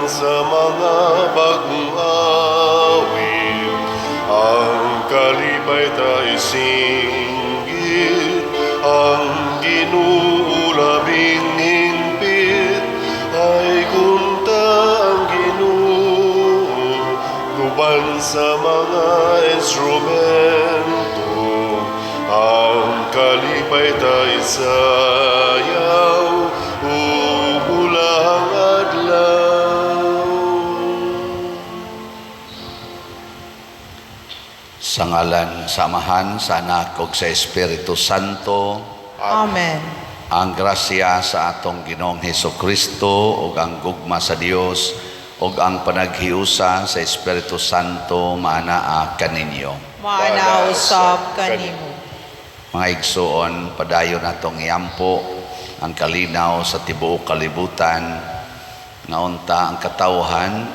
Sa mga bagong awit, ang kalipay ta isinggit, ang Ginoo labing hingpit, ay gunta ang Ginoo, guban sa mga instrumento, ang kalipay ta isayaw, ug ulahang adlaw. Sa ngalan sa Amahan, sa Anak ug sa Espiritu Santo. Amen. Ang grasya sa atong Ginoong Heso Kristo ug ang gugma sa Dios ug ang panaghiusa sa Espiritu Santo maanaa kaninyo. Maana usab kanimo. Mga igsuon, padayon natong iampo ang kalinaw sa tibuok kalibutan nga unta ang katawhan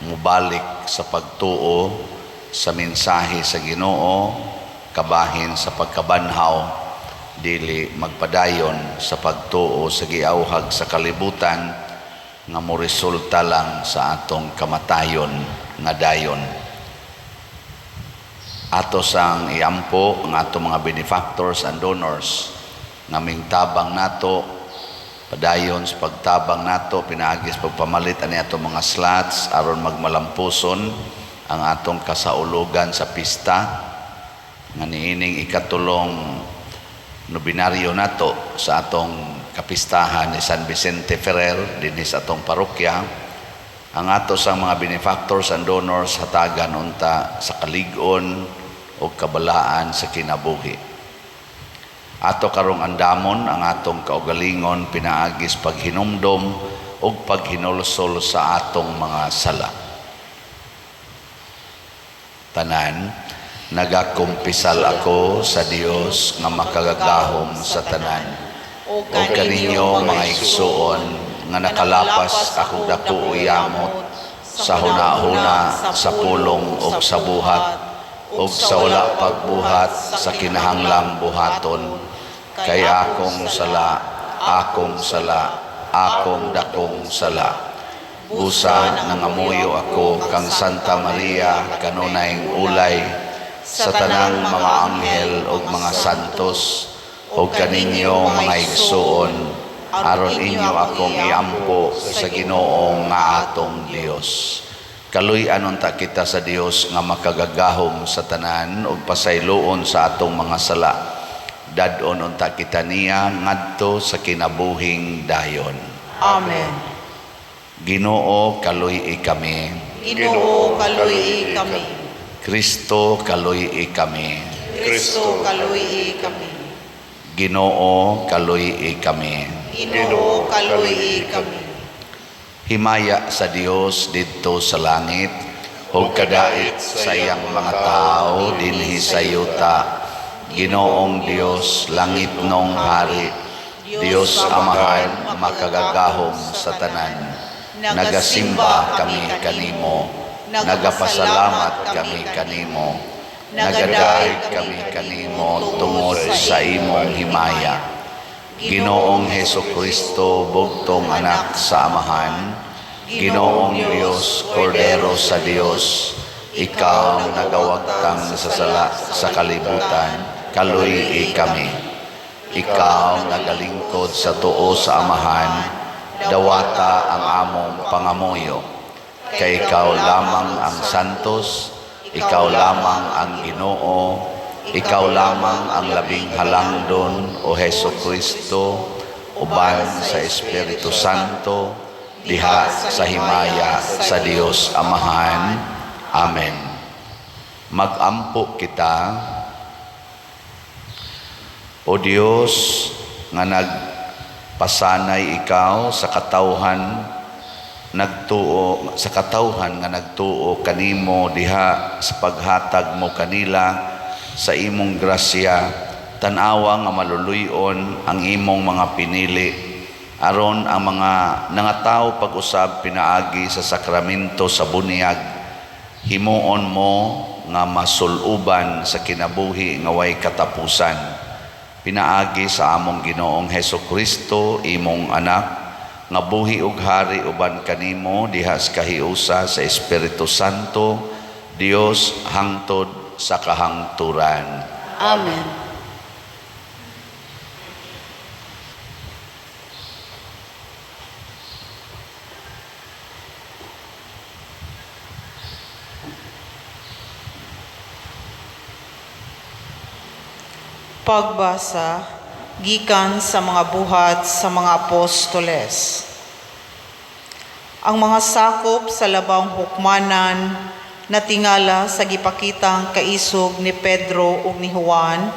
mubalik sa pagtuo sa mensahe sa Ginoo kabahin sa pagkabanhaw, dili magpadayon sa pagtuo sa giawhag sa kalibutan nga moresulta lang sa atong kamatayon nga dayon. Ato sang iampo ang atong mga benefactors and donors nga mingtabang nato, padayon sa pagtabang nato pinaagi sa pagpamalit ani atong mga slots aron magmalampuson ang atong kasaulugan sa pista nga niining ikatulong nobinaryo nato sa atong kapistahan ni San Vicente Ferrer dinhi sa atong parokya. Ang ato sa mga benefactors and donors, hatagan unta sa kalig-on o kabalaan sa kinabuhi. Ato karong andamon ang atong kaugalingon pinaagi sa paghinumdom ug paghinulsol sa atong mga sala. Tanan, nagakumpisal ako sa Dios nga makagagahom sa tanan O o kaninyo, mga igsuon, nga nakalapas akong dako yamot sa hunahuna, sa pulong ug sa buhat ug sa wala pagbuhat sa kinahanglang buhaton, kay akong sala, akong sala, akong dakong sala. Busa nangamuyo ako kang Santa Maria, kanunayng ulay, sa tanang mga anghel ug mga santos, ug kaninyo, mga igsuon, aron inyo akong iampo sa Ginoo nga atong Dios. Kaluy-an unta kita sa Dios nga makagagahom sa tanan ug pasayloon sa atong mga sala. Dad-on unta kita niya ngadto sa kinabuhing dayon. Amen. Ginoo, kaluy-i kami. Ginoo, kaluy-i kami. Kristo, kaluy-i kami. Kristo, kaluy-i kami. Ginoo, kaluy-i kami. Ginoo, kaluy-i kami. Himaya sa Dios didto sa langit ug kadait sa iyang mga tao dinhi sa yuta. Ginoong Dios, langitnong hari, Dios Amahan makagagahom sa tanan. Nagasimba kami kanimo, nagapasalamat kami kanimo, nagadayeg kami kanimo tungod sa imong himaya. Ginoong Heso Kristo, bugtong anak sa Amahan, Ginoong Dios, Kordero sa Dios, ikaw nagawagtang sa sala sa kalibutan, kaluy-i kami. Ikaw nagalingkod sa tuo sa Amahan, dawata ang among pangamuyo. Kay ikaw lamang ang santos, ikaw lamang ang Ginoo, ikaw lamang ang labing halangdon, o Heso Kristo, uban sa Espiritu Santo, diha sa himaya sa Dios Amahan. Amen. Magampo kita. O Dios, nga nagpasanay ikaw sa katawhan nagtuo sa katawhan nga nagtuo kanimo diha sa paghatag mo kanila sa imong grasya, tan-awa nga maluluy-on ang imong mga pinili aron ang mga nangatawo pag-usab pinaagi sa sakramento sa bunyag, himuon mo nga masuluban sa kinabuhi nga way katapusan, pinaagi sa among Ginoong Heso Kristo, imong anak, Nga buhi ug hari uban kanimo diha sa kahiusa sa Espiritu Santo, Dios hangtod sa kahangturan. Amen. Pagbasa gikan sa mga buhat sa mga apostoles. Ang mga sakop sa labang hukmanan natingala sa gipakitang kaisog ni Pedro ug ni Juan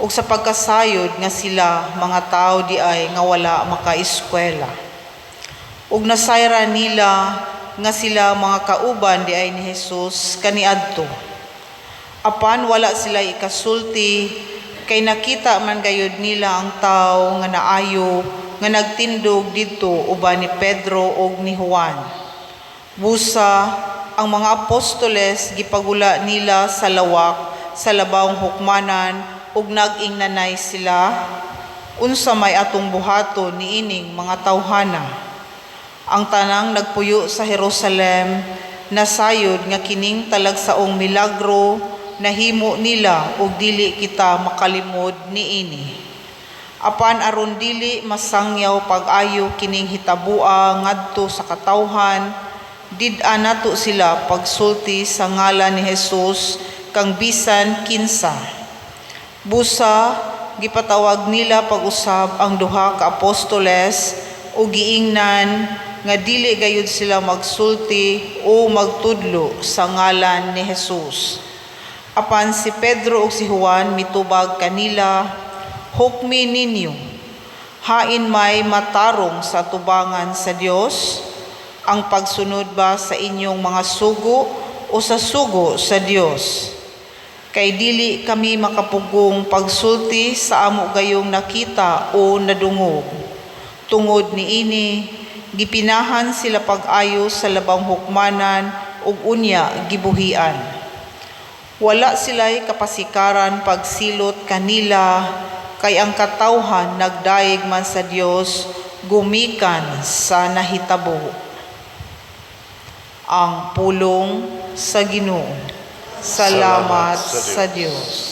ug sa pagkasayod nga sila mga tawo di ay nga wala makaeskwela. Ug nasayran nila nga sila mga kauban di ay ni Jesus kaniadto. Apan wala sila ikasulti kay nakita man gayud nila ang tawo nga naayo nga nagtindog didto uban ni Pedro ug ni Juan. Busa ang mga apostoles gipagula nila sa lawak sa labawng hukmanan ug nag-ingnanay sila, unsa may atong buhaton niining mga tawhana? Ang tanang nagpuyo sa Jerusalem nasayod nga kining talagsaong milagro nahimo nila ug dili kita makalimod niini. Apan aron dili masangyaw pag-ayo kining hitabua ngadto sa katawhan, did-a nato sila pagsulti sa ngalan ni Jesus kang bisan kinsa. Busa gipatawag nila pag-usab ang duha ka apostoles ug giingnan nga dili gayud sila magsulti o magtudlo sa ngalan ni Jesus. Apan si Pedro ug si Juan mitubag kanila, "Hukmi ninyo, hain may matarong sa tubangan sa Dios, ang pagsunod ba sa inyong mga sugo o sa sugo sa Dios? Kay dili kami makapugong pagsulti sa amo gayong nakita o nadungog." Tungod niini, gipinahan sila pag-ayo sa labang hukmanan ug unya gibuhian. Wala sila'y kapasikaran pagsilot kanila, kay ang katawhan nagdayeg man sa Dios gumikan sa nahitabo. Ang pulong sa Ginoo. Salamat sa Dios.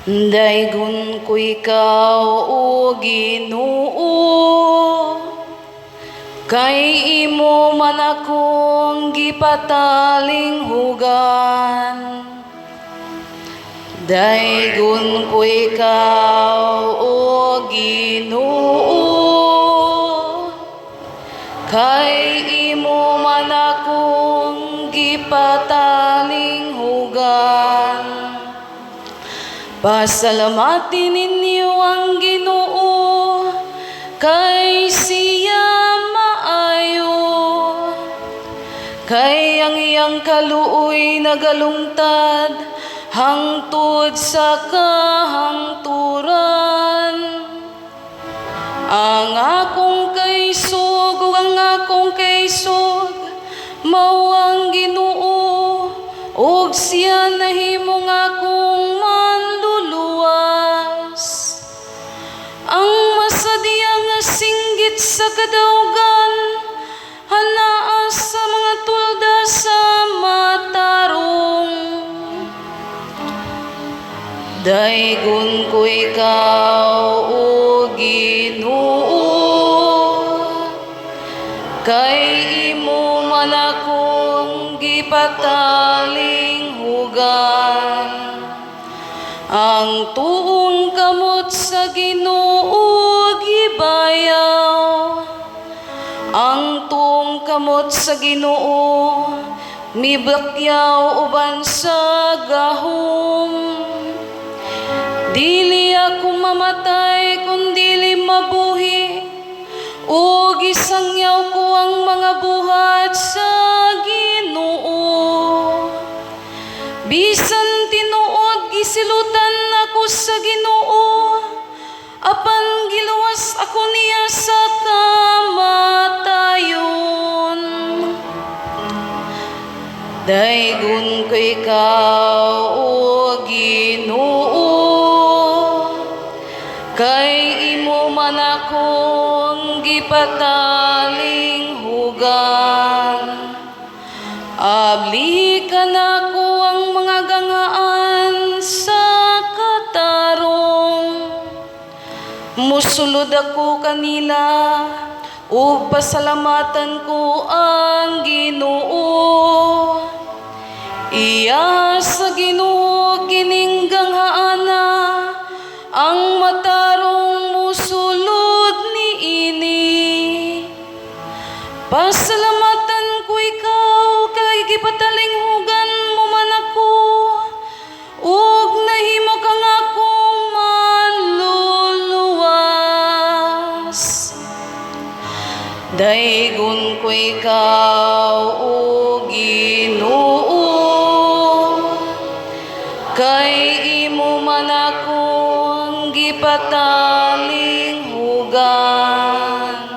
Daygon ko ikaw, o Ginoo, kay imo man akong gipatalinghugan. Daygon ko ikaw, o Ginoo, kay imo man akong gipatalinghugan. Pasalamatin ninyo ang Ginoo, kay siya maayo. Kay ang iyang kaluoy nagalungtad hangtod sa kahangturan. Ang akong kaisog ug ang akong kaisog mao ang Ginoo, ug siya nahimong akong manluluwas. Ang masadya nga singgit sa kadaugan anaa sa mga tulda sa matarong. Daygon ko ikaw, o Ginoo, kay imo man akong gipatalinghugan. Ang tuong kamot sa Ginoo gibayaw, ang tuong kamot sa Ginoo mibakyaw uban sa gahom. Dili ako mamatay kun dili mabuhi, ug isangyaw ko ang mga buhat sa Ginoo. Bisan tinuod gisilutan ako sa Ginoo, apan giluwas ako niya sa kamatayon. Daygon ko ikaw, O Ginoo, kay imo man akong gipatalinghugan. Abli ka nako ang mga ganghaan sa katarong. Musulod ako kanila ug pasalamatan ko ang Ginoo. Iya sa Ginoo kining ganghaana, ang matarong musulod niini. Pasalamatan ko ikaw kay gipatalinghugan mo man ako ug nahimo kang akong manluluwas. Daygon ko ikaw, O Ginoo, kay imo man akong gipatalinghugan.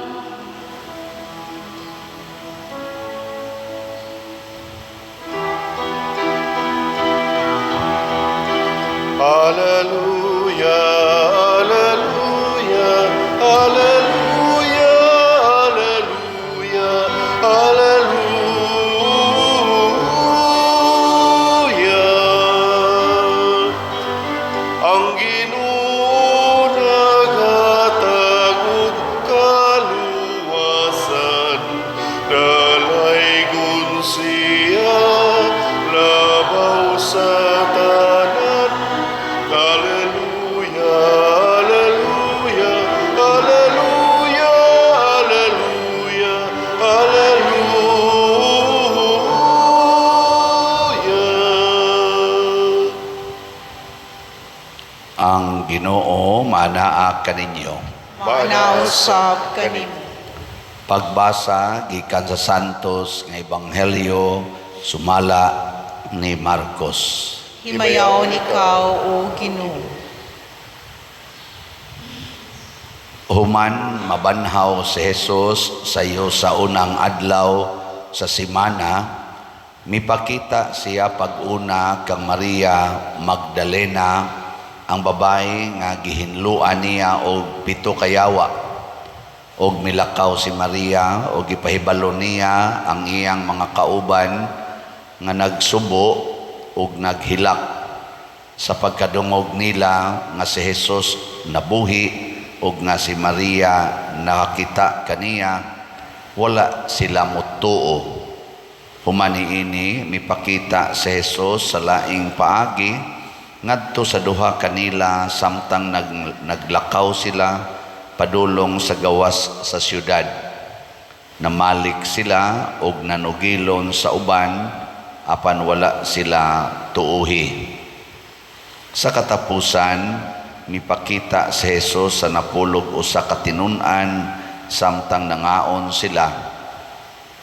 Alleluia, Alleluia, Alleluia, Alleluia, Alleluia. Ang Ginoo naghatag og kaluwasan, dalaygon siya labaw sa tanan. Alleluia, Alleluia, Alleluia, Alleluia, Alleluia. Ang Ginoo manaa kaninyo. Maanaa usab kanimo. Pagbasa gikan sa Santos nga Ebanghelyo sumala ni Marcos. Himayaon ikaw, O Ginoo. Human mabanhaw si Jesus sayo sa unang adlaw sa semana, mipakita siya pag-una kang Maria Magdalena, ang babae nga gihinluan niya og 7 ka yawa. Og milakaw si Maria og gipahibalo niya ang iyang mga kauban nga nagsubo og naghilak sa pagkadungog nila nga si Jesus nabuhi og nga si Maria nakakita kaniya, wala sila motuo. Human niini mipakita si Jesus sa laing paagi ngadto sa duha kanila samtang naglakaw sila padulong sa gawas sa syudad. Namalik sila og nanugilon sa uban apan wala sila tuuhi. Sa katapusan, mipakita si Jesus sa 11 ka tinun-an samtang nangaon sila.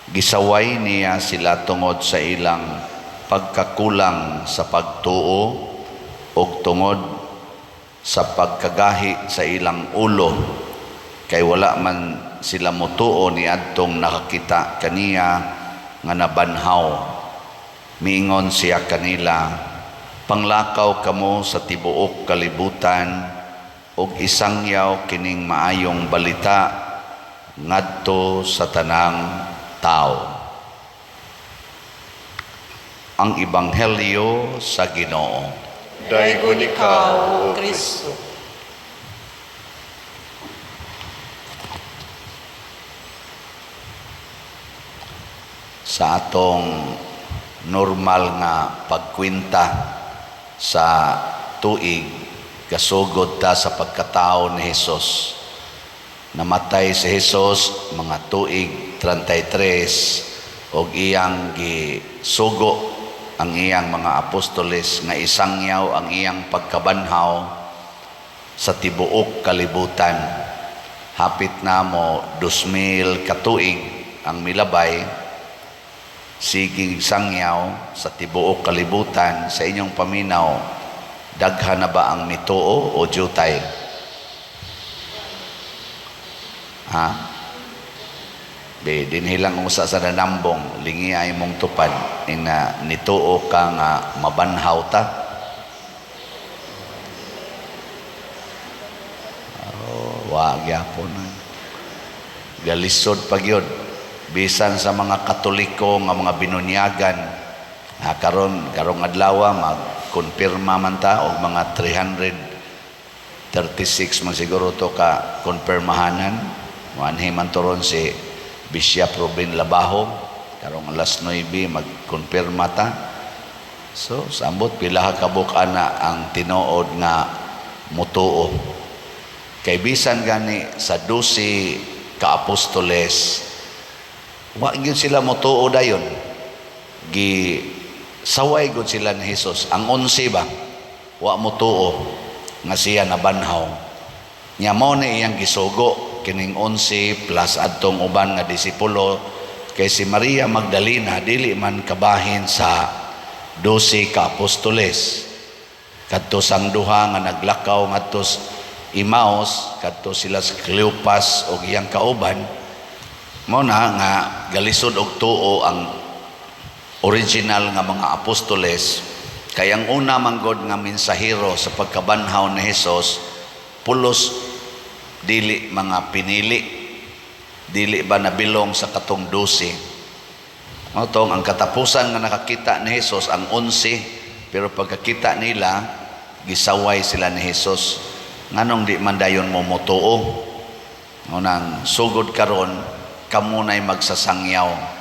Gisaway niya sila tungod sa ilang pagkakulang sa pagtuo ug tungod sa pagkagahi sa ilang ulo, kay wala man sila motuo niadtong nakakita kaniya nga nabanhaw. Miingon siya kanila, panglakaw kamo sa tibuok kalibutan ug isangyaw kining maayong balita ngadto sa tanang tao. Ang Ebanghelyo sa Ginoo. Daygon ikaw, O Kristo. Sa atong normal nga pagkwenta sa tuig, kasugod ta sa pagkatao ni Hesus. Namatay si Hesus mga tuig 33 og iyang gisugo ang iyang mga apostoles nga isangyaw ang iyang pagkabanhaw sa tibuok kalibutan. Hapit na mo 2,000 katuig ang milabay, siging sangyaw sa tibuok kalibutan. Sa inyong paminaw, daghan na ba ang mituo o jutay? Ha? Be dinhi lang usa sa nanambong, lingi ay mong tupad ing nituo ka nga mabanhaw ta. Oh, wa gyapon. Galisod pa gyud bisan sa mga Katoliko nga mga binunyagan. Ha, karon karong adlaw magkumpirma man ta og mga 336 man siguro to ka kumpirmahanan. Moanhi man to ron si Bishop Ruben Labajo karong alas 9 magkumpirma ta. So sambot pila ka kabuk ana ang tinuod nga mutuo. Kay bisan gani sa 12 ka apostoles, wa gyud sila motuo dayon. Gi saway gud sila ni Hesus. Ang 11 ba wa motuo nga siya nabanhaw. Nya mao ni iyang gisugo kining 11 plus adtong uban nga disipulo, kay si Maria Magdalena dili man kabahin sa 12 ka apostoles. Kadto sang duha nga naglakaw ngadto Emmaus, kadto sila sa Cleopas og iyang kauban. Mao na nga galisod og tuo ang original nga mga apostoles, kay ang una manggod nga mensahero sa pagkabanhaw ni Hesus pulos dili mga pinili, dili ba nabilong sa katong 12. Mao tong ang katapusan nga nakakita ni Hesus ang 11, pero pagkakita nila gisaway sila ni Hesus. Nganong di man dayon mo motuo? Ngunang sugod karon kamo na'y magsasangyaw.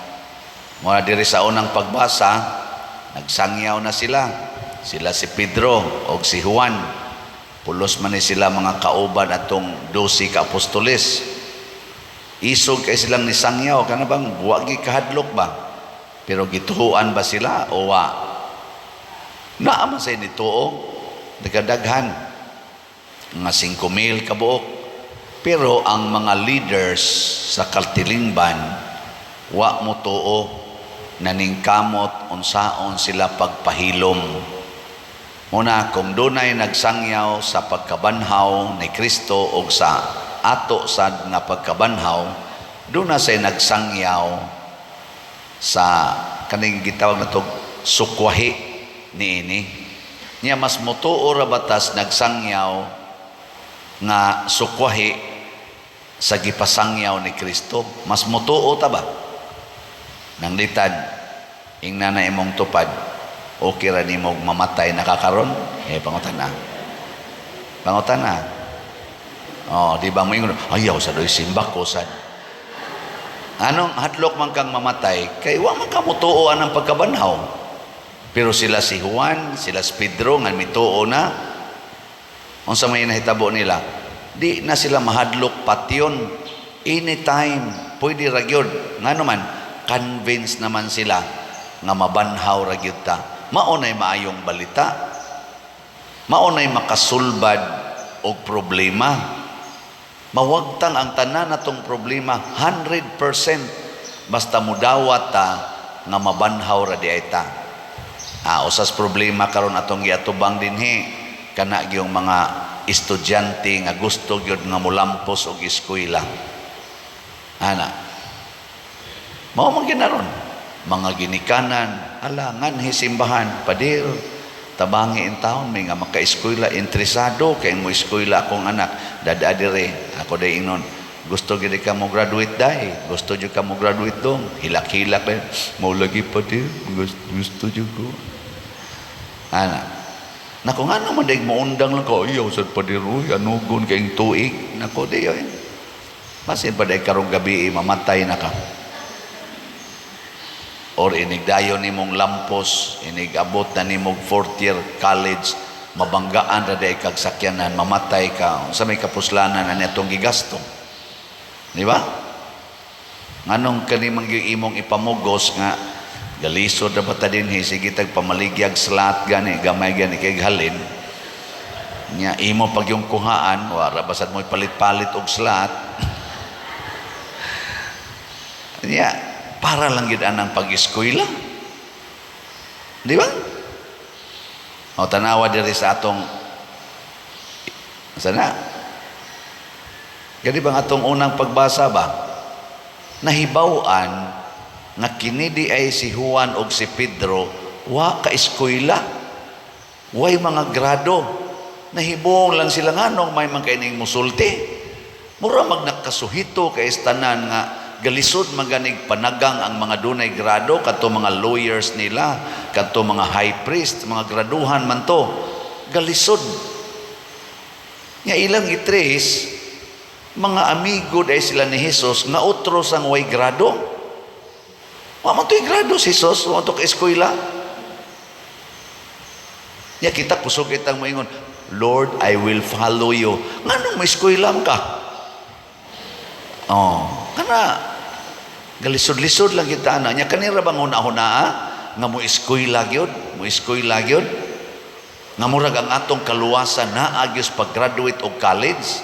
Muna diri sa unang pagbasa, nagsangyaw na sila. Sila si Pedro og si Juan. Pulos man ni sila mga kauban atong 12 ka apostoles. Isog kay silang nisangyaw, kana bang buwagi kahadlok ba? Pero gituoan ba sila o wa? Naa man say nituo, nagkadaghan nga 5,000 kabuok. Pero ang mga leaders sa katilingban wa mo tuo, naningkamot unsaon sila pagpahilom. Muna kung dunay nagsangyaw sa pagkabanhaw ni Kristo og sa ato sad nga pagkabanhaw, duna say nagsangyaw sa kaning gitawag natog sukwahi niini. Nya mas motuo ra batas nagsangyaw nga sukwahi sa gipasangyaw ni Kristo. Mas motuo ta ba? Nanglitan, ingna na imong tupad, okay ra nimog mamatay nakakaron? Pangutan na. Pangutan na. Oh, di ba mo ingon, ayaw sa doy simba ko sad. Anong hadlok man kang mamatay, kay wa man ka motuo anang pagkabanhaw. Pero sila si Juan, sila si Pedro nga mituo na, unsa may nahitabo nila? Di na sila mahadlok patyon. Anytime, pwede ra gyud. Ngano man, convince naman sila nga mabanhaw ra gyud ta. Mao nay maayong balita. Mao nay makasulbad og problema. Mawagtang ang tanan natong problema 100% basta mudawat ta nga mabanhaw ra di ay ta. Usas problema karon atong giatubang dinhi kana gyung mga estudyante nga gusto gyud nga molampos og eskwela. Ana. Mao man ginaron mga ginikanan, ala nganhi simbahan, padir tabangi in taon may nga maka-eskwela, interesado kay mo eskwela akong anak, dada dire ako day ingnon, gusto gyud ka mo graduate day, gusto jud ka mo graduate dong, hilak-hilak ba mo lagi padir, gusto jud ko. Ana. Nako ngano man day moundang lang ko, ayaw sad padir, uy, anugon kayong tuig. Nako di oy. Basin pa day karong gabi mamatay na ka. Or inigdayon nimong lampos, inigabot na nimong fourth year college, mabanggaan ra day kag sakyanan, mamatay ka, unsa may kapuslanan ani atong gigasto. Di ba? Nganong kani man gyud imong ipamugos nga galisod ra ba ta dinhi, sige tag pamaligyag slot gani, gamay gani kay halin. Nya imo pag yung kuhaan, wara basad mo palit-palit og slot. Nya para lang gyud anang pag-eskwela. Di ba? O tanawa diri sa atong sana. Gani bang atong unang pagbasa ba? Nahibaw-an nga kini di ay si Juan og si Pedro wa ka eskwela. Way mga grado. Nahibong lang sila nganong may man kay musulti. Mura mag nakasuhito kay tanan nga galisod maganig panagang ang mga dunay grado, kadto mga lawyers nila, kadto mga high priest, mga graduhan man to. Galisod. Nga ilang i-trace, mga amigo dahil sila ni Jesus nga otro sang way grado. Wa man to'y grado si Jesus, wa man to ka eskwela. Ya kita kusog itang moingon, "Lord, I will follow you." Nganong may eskwela ka? Oh, kana galisod-lisod lang kita ana. Nya kanira bang una-una nga mo eskwela gyud, mo eskwela gyud? Nga murag ang atong kaluwasan naa gyud pag-graduate og college.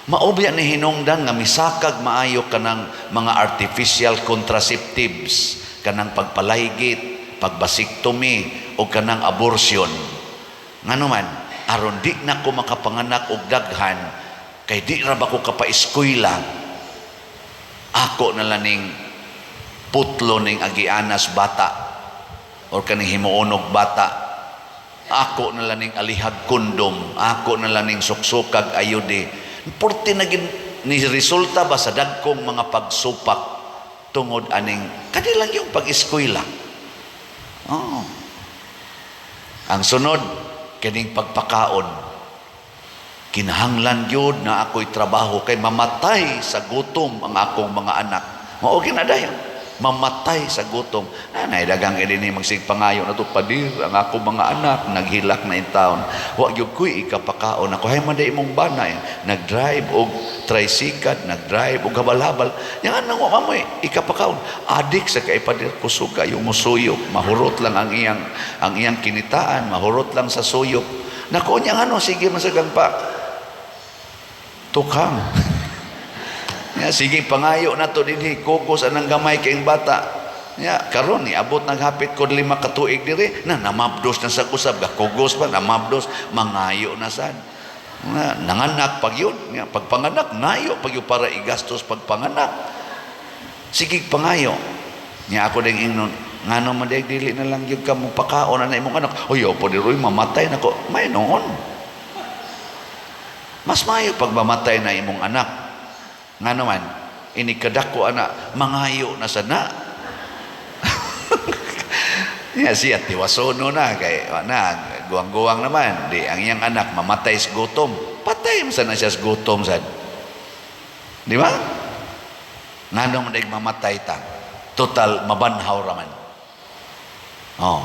Mao biya ni hinungdan nga misakag maayo kanang mga artificial contraceptives, kanang pagpalaygit, pag-vasectomy o kanang abortion. Ngano man, aron di na ko makapanganak og daghan kay di ra ba ko kapaeskwela, ako na lang ning putlo ning agianas bata or kaning himuon og bata, ako na lang ning alihag kondom, ako na lang ning suksukag IUD. Porte naging ni resulta ba sa dagkong mga pagsupak tungod aning kanilang yung pag-eskwela. Oh. Ang sunod, kining pagpakaon. Kinahanglan gyud na ako'y trabaho kay mamatay sa gutom ang akong mga anak. Mao ginadayon. Mamatay sa gutom. Nanay dagang ini magsigpangayo na to, "Padir, ang akong mga anak naghilak na in town. Wa gyud ko'y ikapakaon ako." Hay man imong bana eh. Nag-drive og tricycle, nag-drive og habal-habal. Yang anang wa mo ikapakaon. Adik sa kay, padir, kusog kayo musuyop, mahurot lang ang iyang kinitaan, mahurot lang sa suyop. Nako niya ano, sige masagang pa tukang. Ya, sige pangayo na to dinhi, kukos anang gamay kayong bata. Ya, karon ni abot naghapit kod 5 ka tuig diri na namabdos na sa usab, gakugos pa namabdos, mangayo na sad. Nga, nanganak pag yun, nga, pagpanganak, ngayo pag yun para igastos pagpanganak. Sige pangayo. Nya ako ding ingnon, ngano man diay dili na lang gyud ka mo pakaon na imong anak. "Oy, opo di roy mamatay nako." May noon. Mas maayo pag mamatay na imong anak. Ngano man, ini kadako ana, mangayo na sana. Ya siya tiwasono na kay na guwang-guwang naman di ang iyang anak mamatay sa gutom. Patay man sana siya sa gutom sad. Di ba? Ngano man daig mamatay ta? Total mabanhaw raman. Oh.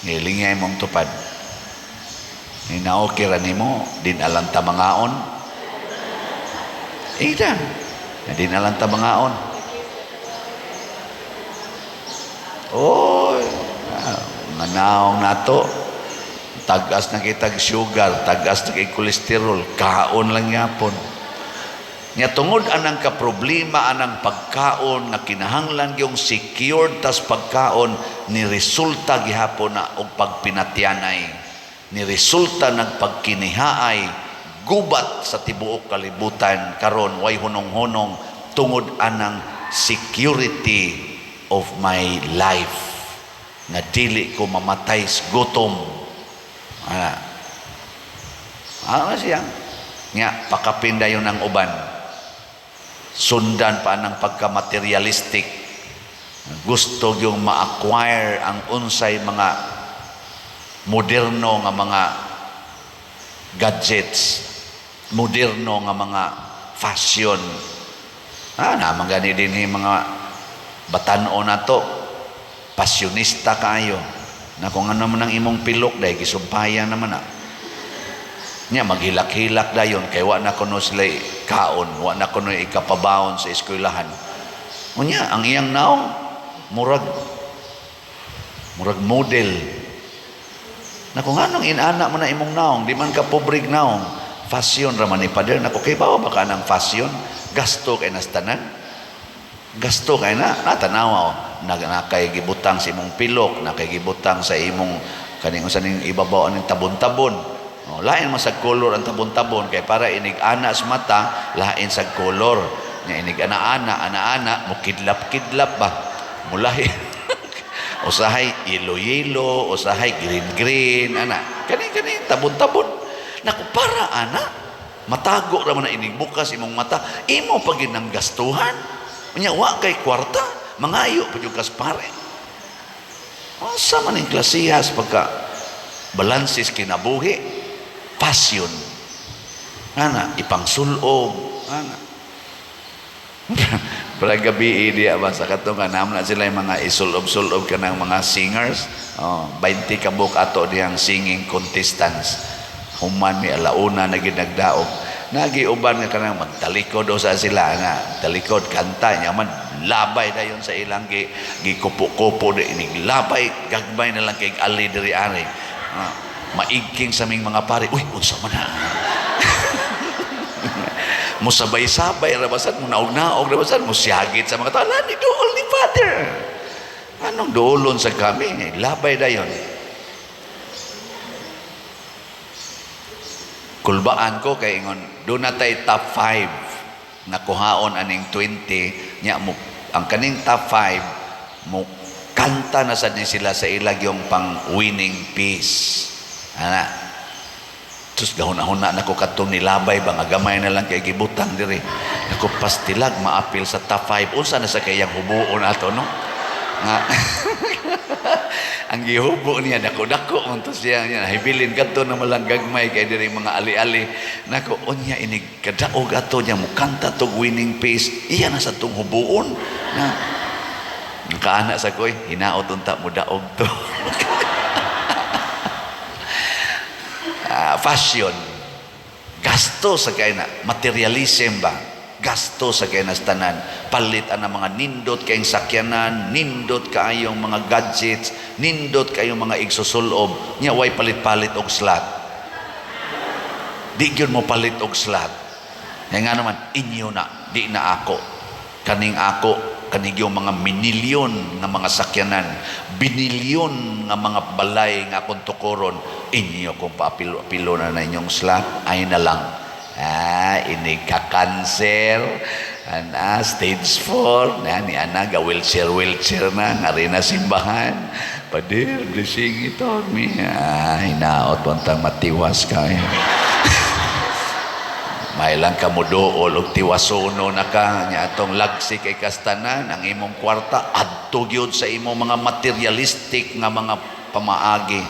Ngilingay mong tupad. Hinaoki ra nimo, din alang ta mangaon. Ida. Din alang ta mangaon. Oy, nga naong nato. Tagas na kitag sugar, tagas na kay kolesterol, kaon lang yapon. Nya tungod anang kaproblema anang pagkaon nga kinahanglan yung secured tas pagkaon, ni resulta gihapon na og pagpinatyanay, ni resulta ng pagkinihaay, gubat sa tibuok kalibutan karon, way hunong-hunong tungod anang security of my life nga dili ko mamatay sa gutom. Ana siya nga pakapin dayon ang uban, sundan pa ng pagka-materialistic, gusto yung ma-acquire ang unsay mga moderno nga mga gadgets, moderno nga mga fashion. Naman gani din mga batan-o na to, pasyonista kayo na kung ano man ang imong pilok dahil gisumpayan naman na niya, maghilak-hilak dayon kay wa na kuno sila kaon, wa na kuno ikapabaon sa eskwelahan. Unya ang iyang naong murag model na kung anong inana mo na imong naong, di man ka pobrig naong, fashion ra man ni, pader. Nako, kay bawa ba ka ng fashion, gasto kay nastanan, gasto kay na natanawa oh. Nag nakay gibutang sa imong pilok, nakay gibutang sa imong kaning unsa ning ibabaw aning tabon-tabon. Oh, lain man sa color ang tabon-tabon kay para inig ana sa mata, lain sa color. Nya inig ana-ana, ana-ana, mo kidlap-kidlap ba? Mulahi. Usahay yelo-yelo, usahay green-green, ana. Kani kani tabon-tabon. Naku, para ana matago ra man na inig bukas imong mata, imo pa gyud nang gastuhan. Unya wa kay kwarta, mangayo pa jud kas pare. Asa man ang klasihas pagka balansis kinabuhi, passion. Ana, ipangsulob, ana. Para gabi diya ba sa katong nga na sila yung mga isulob-sulob ka ng mga singers. Oh, 20 ka buok ato diyang singing contestants. Human mi alauna na gid nagdaog. Nagiuban nga kanang magtalikod o sa sila nga talikod kanta nya man labay dayon sa ilang gi gikupo-kupo di inig labay gagmay na lang kay ali diri ari. Ah, maigking sa ming mga pare, uy, unsa man na? Mo sabay-sabay ra basan mo naog-naog ra basan mo siyagit sa mga tao ni duol ni Father. Anong duolon sa kami? Labay dayon. Kulbaan ko kay ingon do na tay top 5 nga kuhaon aning 20 nya mo ang kaning top 5 mo kanta na sad ni sila sa ilag yung pang winning piece. Ana. Sus, gahuna-huna na ko kadtong nilabay ba nga gamay na lang kay gibutang diri. Nako pastilag maapil sa top 5. Unsa na sa kayang hubuon ato, no? Nga ang gihubo niya dako-dako man to siya niya hibilin kadto na malang gagmay kay diri mga ali-ali. Nako unya inig kadaog ato niya mukanta tog winning piece. Iya na sa tong hubuon. Na nakaana sa koy hinaot unta mo daog to. Fashion, gasto sa kay na materialism ba, gasto sa kay na tanan, palit ang mga nindot kayong sakyanan, nindot kaayong mga gadgets, nindot kayong mga igsusulob nya way palit-palit og slot. Di gyud mo palit og slot. Kaya nga naman inyo na, di na ako, kaning ako kaning yung mga minilyon nga mga sakyanan, binilyon nga mga balay nga akong tukoron, inyo kung paapilo-apilo na na inyong slot, ay na lang. Ah, ini ka-cancer, ana, stage 4, na, ni ana, ga wheelchair, wheelchair na, nga rin na simbahan. Padir, blessing ito, mi. Ah, hinaot, wantang matiwas ka. Eh. May lang ka mo dool og tiwasono na ka nya atong lagsi kay kastanan ang imong kwarta adto gyud sa imong mga materialistic nga mga pamaagi.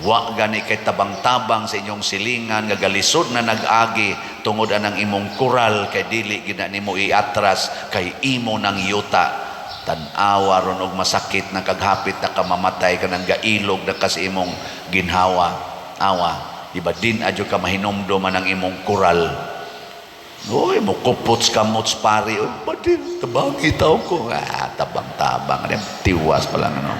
Wa gani kay tabang-tabang sa inyong silingan nga galisod na nag-agi tungod anang imong koral kay dili gid na nimo iatras kay imo nang yuta. Tan-awa ron og masakit na kaghapit na kamamatay ka nang gailog na kas imong ginhawa. Awa, di ba din adyo ka mahinumdum man ang imong koral. Uy, mukupots kamots pare. Uy, badin, tabang itaw ko. Ah, tabang-tabang. Tiwas pa lang, ano.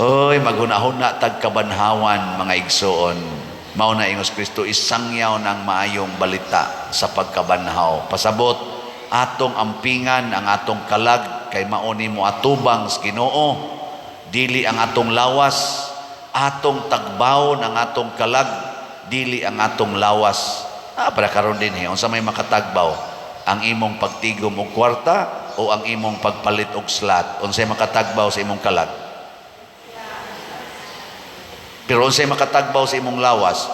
Uy, maghuna-huna tagkabanhawan, mga igsoon. Mao na ingos Kristo, isangyaw ng maayong balita sa pagkabanhaw. Pasabot, atong ampingan, ang atong kalag, kay mao nimo atubang sa Ginoo. Dili ang atong lawas, atong tagbawon ang atong kalag, dili ang atong lawas. Ah, para karon din eh, unsa may makatagbaw? Ang imong pagtigom og kwarta o ang imong pagpalit og slot? Unsay makatagbaw sa imong kalag? Pero unsay makatagbaw sa imong lawas?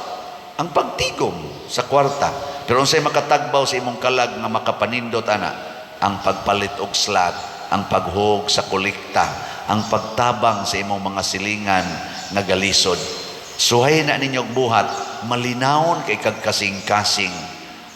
Ang pagtigom sa kwarta. Pero unsay makatagbaw sa imong kalag nga makapanindot ana? Ang pagpalit og slot, ang paghug sa kolekta, ang pagtabang sa imong mga silingan nga galisod. Suhay na ninyo buhat, malinawon kay kagkasing-kasing.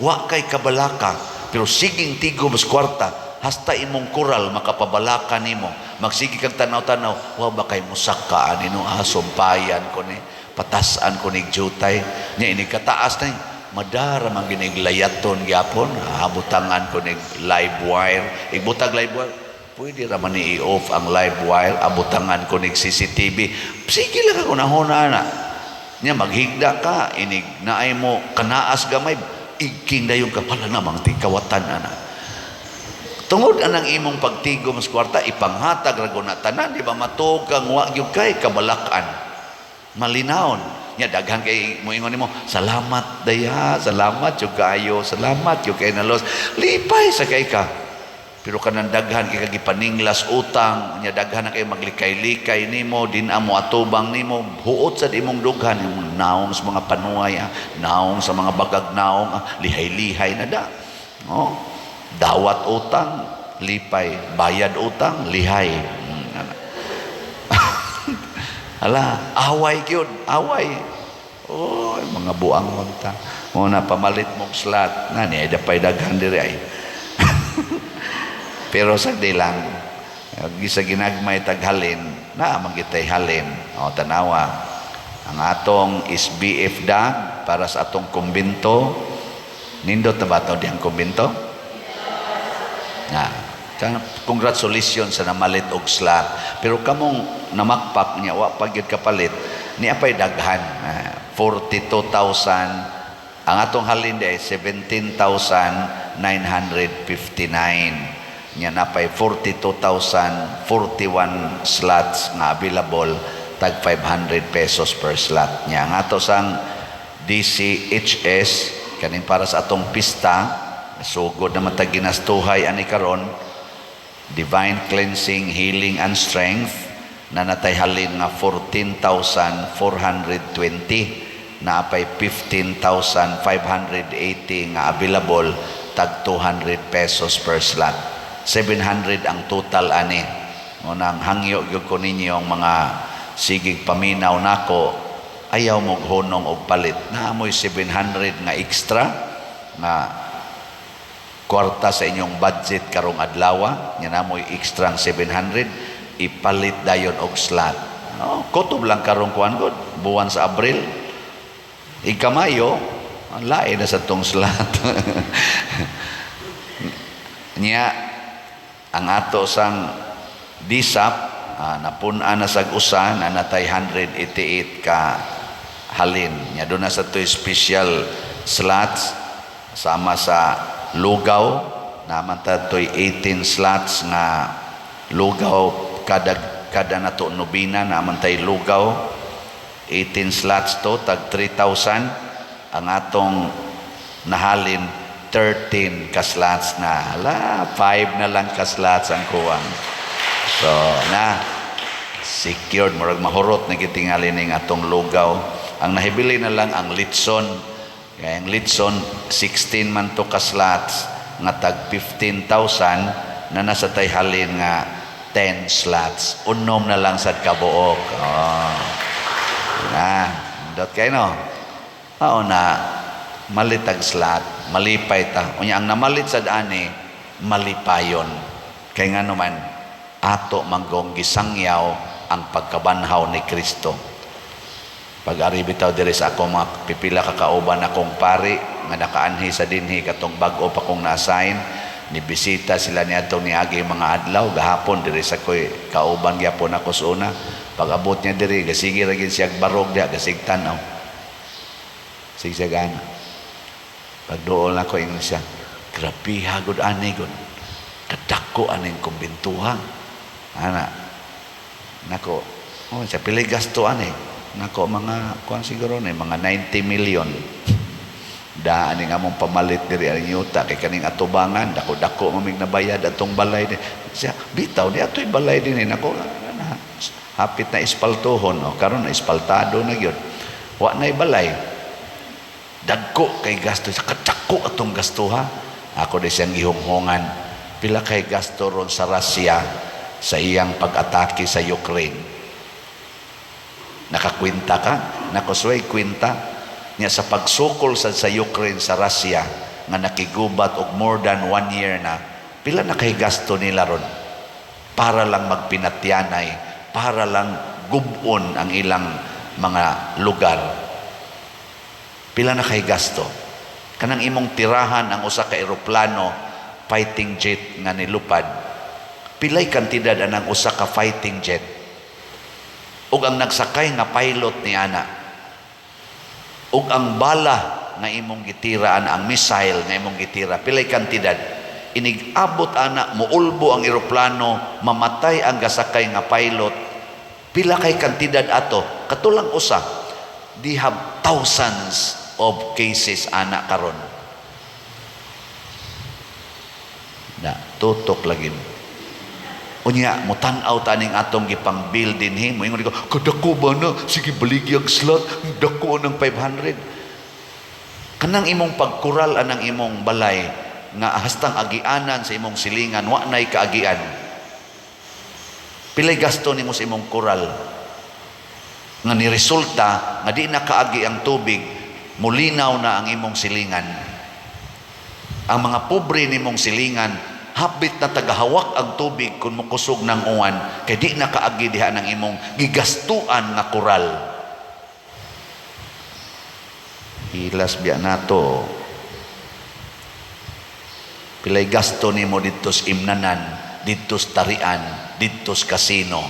Wa kay kabalaka, pero siging tigom sa kwarta, hasta imong koral makapabalaka nimo. Magsige kag tanaw-tanaw, wa ba kay musaka ani no, ah, sumpayan ko ni, patasan ko ni jutay. Nya ini kataas na madara man ginig layaton gyapon, ah, butangan ko ni live wire. Igbutag live wire, pwede ra man ni i-off ang live wire, abutangan ko ni CCTV. Sige lang ako nahuna na. Nya maghigda ka, inig naay mo kanaas gamay, igking dayon ka pala namang tikawatan ana. Tungod anang imong pagtigom sa kwarta, ipanghatag ra na tanan, di ba matuog kang wa gyud kay kabalakan. Malinawon. Nya daghan kay moingon nimo, "Salamat daya, salamat jud kaayo, salamat jud kay na-loss." Lipay sa kay ka. Pero kanang daghan kay kagipaninglas utang, nya daghan na kay maglikay-likay nimo, din amo atubang nimo, huot sa imong dughan, imong naong sa mga panuay, naong sa mga bagag naong, lihay-lihay na da. Oh, dawat utang, lipay, bayad utang, lihay. Ana. Hala, away gyud, away. Oh, mga buang magta. Mo na pamalit mong slot. Na ni ay dapay daghan diri ay. Pero sa di lang, sa ginagmay taghalin, na man kitay halin. O, tanawa. Ang atong SBF dag para sa atong kumbinto. Nindot na ba ito diyang kumbinto? Na, congratulations sa namalit og slot. Pero kamong namakpak niya, wa pa gyud kapalit, niya pa'y daghan. 42,000. Ang atong halin di ay 17,959. Nya napay 42,041 slots nga available, tag 500 pesos per slot. Nya ang ato sang DCHS kaning para sa atong pista, sugod naman tag ginastuhay ani karon, Divine Cleansing, Healing and Strength, na natay halin nga 14,420, naapay 15,580 nga available, tag 200 pesos per slot. 700 ang total ani. Mo nang hangyo gyud ko ninyo ang mga sigig paminaw nako, ayaw mo hunong og palit. Naamoy 700 nga extra nga kwarta sa inyong budget karong adlaw, nya namoy extra ang 700, ipalit dayon og slot. Oh, kutob lang karong kuan gud, buwan sa Abril. Ikamayo, ang lain na sa tong slot. Nya ang ato sang DSAP, napun-an na sag usa na natay 188 ka halin. Nya doon na sa to'y special slots sama sa lugaw naman ta to'y 18 slots nga lugaw kada kada nato nobina naman tay lugaw, 18 slots to, tag 3,000. Ang atong nahalin 13 ka slots na. Hala, 5 na lang ka slots ang kuwang. So na secured, murag mahurot na gitingali ning atong lugaw. Ang nahibili na lang ang litson, kaya ang litson 16 man to ka slots nga tag 15,000, na nasa tay halin nga 10 slots, unom na lang sad kabuok. Oh. Na dot kay no, oo na malitag slot, malipay ta. Unya ang namalit sad ani malipayon, kay ngano man ato manggong gisangyaw ang pagkabanhaw ni Kristo. Pag-ari bitaw diri sa akong mga pipila ka kauban akong pari nga nakaanhi sa dinhi katong bag-o pa kong na-assign, ni bisita sila niadtong niagi mga adlaw gahapon diri sa koy kauban gyapon ako sa una. Pag-abot niya diri, gasige ra gid siya barog diha, gasig tan-aw. Sige siya gana. Pagduol nako, ingon siya, "Grabiha gud ani gud. Kadako aning kumbintuha." Ana. Nako, oh, sa pili gasto ani. Nako, mga kuan siguro ni mga 90 million. Da ani nga mong pamalit diri ang yuta kay kaning atubangan dako-dako mamig nabayad atong balay ni. Siya, bitaw di atoy balay dinhi nako na, hapit na espaltuhon o karon na espaltado na gyud. Wa nay balay. Dagko kay gasto sa kadako atong gasto ha. Ako di siyang gihunghungan. Pila kay gasto ron sa Russia sa iyang pag-atake sa Ukraine? Nakakwenta ka? Nakusway kwenta niya sa pagsukol sa Ukraine sa Russia nga nakigubat og more than one year na, pila na kay gasto nila ron para lang magpinatyanay, para lang gubon ang ilang mga lugar? Pila na kay gasto? Kanang imong tirahan ang usa ka eroplano, fighting jet nga nilupad, pilay kantidad anang usa ka fighting jet ug ang nagsakay nga pilot ni ana ug ang bala nga imong gitira ana, ang missile nga imong gitira, pilay kantidad? Inig abot ana, muulbo ang eroplano, mamatay ang gasakay nga pilot, pila kay kantidad ato? Katulang usa. They have thousands of cases ana karon. Na tutok lagi. Unya mo tan-aw ta ning atong gipang build dinhi, moingon ko kadako ba na, sige baligyag slot, dako ng 500. Kanang imong pagkural anang imong balay nga hastang agianan sa imong silingan wa nay kaagian. Pilay gasto nimo sa imong kural nga ni resulta nga di na kaagi ang tubig, mulinaw na ang imong silingan. Ang mga pobre nimong silingan hapit na tagahawak ang tubig kung mukusog ng uwan kay di na kaagi diha ng imong gigastuan nga kural. Hilas biya nato. Pilay gasto nimo didto sa imnanan, didto sa tarian, didto sa kasino.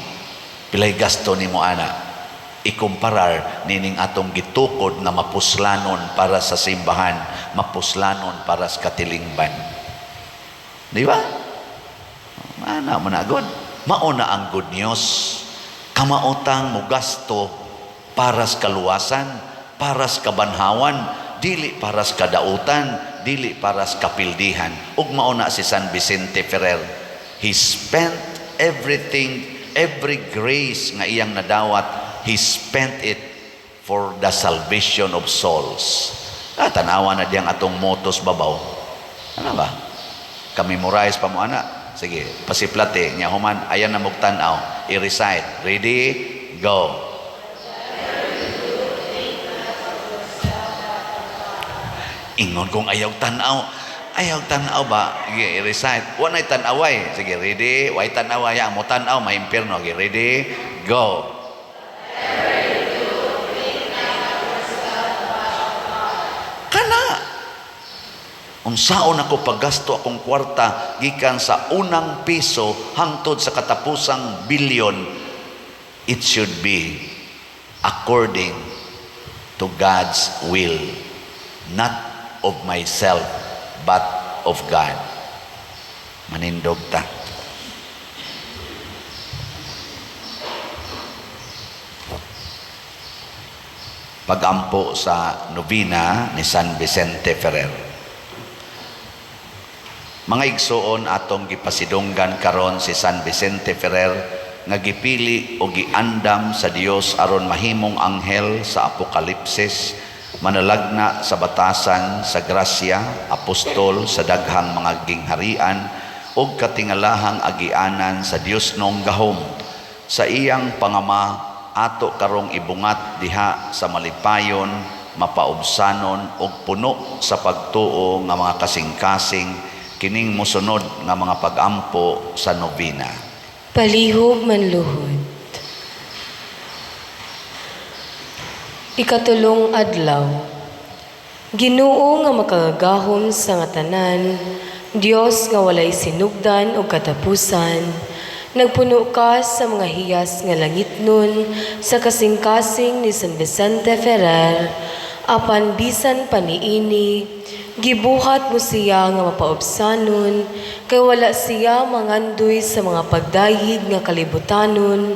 Pilay gasto nimo ana. Ikumparar nining atong gitukod nga mapuslanon para sa simbahan, mapuslanon para sa katilingban. Di ba? Ana man na god. Mao na ang good news. Kamaotang mugasto para sa kaluwasan, para sa kabanhawan, dili para sa kadautan, dili para sa kapildihan. Ug mao na si San Vicente Ferrer. He spent everything, every grace nga iyang nadawat, he spent it for the salvation of souls. Tanawa na diyang atong motos babaw. Ano ba? Ka-memorize pa mo ana. Sige, pasiplate nya human ayan na mugtan-aw. I-recite. Ready? Go. Ingon kong ayaw tan-aw. Ayaw tan-aw ba? Sige, i-recite. Wa na'y tan-away. Sige, ready? Way tan-away. Ang mo tan-aw, maimpirno. Sige, ready? Go. Kana. Unsaon ako paggasto akong kwarta gikan sa unang piso hangtod sa katapusang bilyon, it should be according to God's will, not of myself, but of God. Manindog ta. Pagampo sa novena ni San Vicente Ferrer. Mga igsuon, atong gipasidunggan karon si San Vicente Ferrer nga gipili o giandam sa Dios aron mahimong anghel sa Apokalipsis, manalagna sa batasan sa grasya, apostol sa daghang mga gingharian ug katingalahang agianan sa Dios nong gahom. Sa iyang pangama ato karong ibungat diha sa malipayon, mapaubsanon ug puno sa pagtuo nga mga kasing-kasing kining mosunod nga mga pag-ampo sa novena. Palihog manluhod. Ikatulong adlaw. Ginoo nga makagagahom sa nga tanan, Dios nga walay sinugdan o katapusan, nagpuno ka sa mga hiyas nga langitnon sa kasing-kasing ni San Vicente Ferrer, apan bisan pa niini, gibuhat mo siya nga mapaubsanon, kay wala siya mangandoy sa mga pagdayig nga kalibutanon,